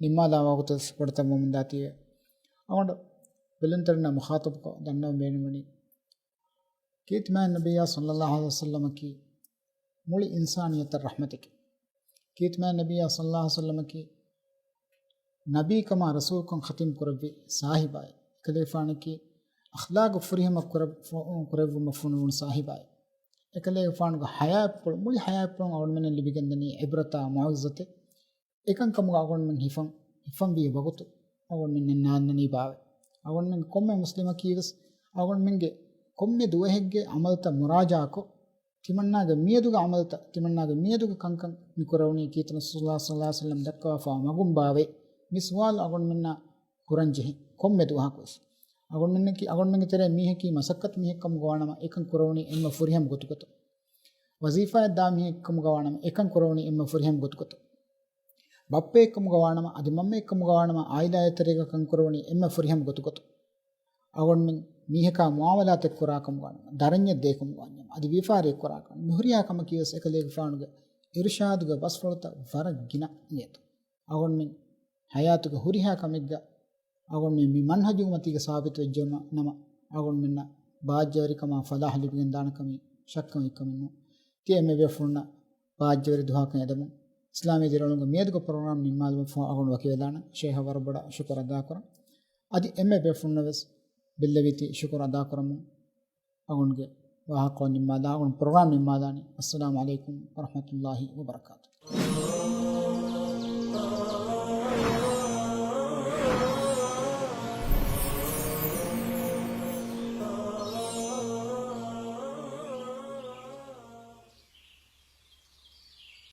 ނިންމާލާ ވަގުތު ވެސް ބޮޑަތައް ވަމުންދާތީވެ. އަޅުގަނޑު ބެލުންތެރިންނާ މުޚާޠަބުކޮށް ދަންނަވަން ބޭނުންވަނީ، ކީރިތި މާތް ނަބިއްޔާ ޞައްލައްލާހު ޢަލައިހި ވަސައްލަމަކީ މުޅި އިންސާނިއްޔަތަށް ރަޙްމަތެކެވެ. ކީރިތި މާތް ނަބިއްޔާ ޞައްލައްލާހު ޢަލައިހި ވަސައްލަމަކީ ނަބީކަމާ ރަސޫލުކަން ޚަތިމް ކުރެއްވި ސާހިބާއެވެ. އެކަލޭގެފާނަކީ އަޚްލާގު ފުރިހަމަ ކުރެ-، ފު-، ކުރެއްވުމަށް ފޮނުވުނު ސާހިބާއެވެ. އެކަލޭގެފާނުގެ ޙަޔާތްޕުޅު، މުޅި ޙަޔާތްޕުޅުން އަޅުގަނޑުމެންނަށް ލިބިގެންދަނީ ޢިބްރަތާ މުޢުޖިޒަތެއް. އެކަންކަމުގަ އަޅުގަނޑުމެން ހިފަން، ހިފަންވީ ވަގުތު އަޅުގަނޑުމެންނަށް ނާންނަނީ ބާވައެވެ. އަޅުގަނޑުމެން ކޮންމެ މުސްލިމަކީވެސް އަޅުގަނޑުމެންގެ ކޮންމެ ދުވަހެއްގެ ޢަމަލުތައް މުރާޖަޢާކޮށް، ތިމަންނާގެ މިއަދުގެ ޢަމަލުތައް، ތިމަންނާގެ މިއަދުގެ ކަންކަން މި ކުރެވުނީ ކީރިތި ރަސޫލާ ޞައްލައްލާހު ޢަލައިހި ވަސައްލަމް ދައްކަވާފައިވާ މަގުން ބާވައޭ؟ މި ސުވާލު އަޅުގަނޑުމެންނާ ކުރަންޖެހޭ ކޮންމެ ދުވަހަކުވެސް. އަޅުގަނޑުމެންނަކީ، އަޅުގަނޑުމެންގެ ތެރޭ މީހަކީ މަސައްކަތު މީހެއްކަމުގަ ވާނަމަ، އެކަން ކުރެވުނީ އެންމެ ފުރިހަމަ ގޮތުގޮތުން. ވަޒީފާއެއް ދާ މީހެއްކަމުގަ ވާނަމަ، އެކަން ކުރެވުނީ އެންމެ ފުރިހަމަ ގޮތުގޮތުން. ބައްޕައެއްކަމުގަ ވާނަމަ، އަދި މަންމައެއްކަމުގަ ވާނަމަ، އާއިލާއެއް ތެރޭގަ ކަން ކުރެވުނީ އެންމެ ފުރިހަމަ ގޮތުގޮތުން. އަޅުގަނޑުމެން މީހަކާ މުޢާމަލާތެއް ކުރާކަމުގަ ވާނަމަ، ދަރަންޏެއް ދޭކަމުގަ ވާނަމަ، އަދި ވިޔަފާރިއެއް ކުރާކަމުގަ، މިހުރިހާ ކަމަކީވެސް އެކަލޭގެފާނުގެ އިރުޝާދުގެ ބަސްފުޅުތައް ވަރަށް ގިނަ ނިޔަތު. އަޅުގަނޑުމެން ޙަޔާތުގެ ހުރިހާ ކަމެއްގަ އަޅުގަނޑުމެން މި މަންހަޖުގެ މަތީގަ ސާބިތުވެއްޖެ ނަމަ، އަޅުގަނޑުމެންނަށް ބާއްޖަވެރިކަމާ ފަލާޙް ލިބިގެންދާނެ ކަމީ ޝައްކަށް އޮތްކަމެއް ނޫން. ތިޔަ އެންމެ ބޭފުޅުންނަށް ބާއްޖަވެރި ދުވަހަކަށް އެދެމުން، އިސްލާމީ ދިރިއުޅުމުގެ މިއަދުގެ ޕްރޮގްރާމް ނިންމާލުމަށްފަހު އަޅުގަނޑު ވަކިވެލާނަން. ޝޭޚަށް ވަރަށް ބޮޑަށް ޝުކުރު އަދާކުރަން. އަދި އެންމެ ބޭފުޅުންނަށް ވެސް ބެއްލެވީތީ ޝުކުރު އަދާކުރަމުން. އަޅުގަނޑުގެ ވާހަކަ ނިންމާލާ، އަޅުގަނޑު ޕްރޮގްރާމް ނިންމާލާނީ. އައްސަލާމު ޢަލައިކުމް ވަރަޙްމަތުﷲި ވަބަރަކާތުހު.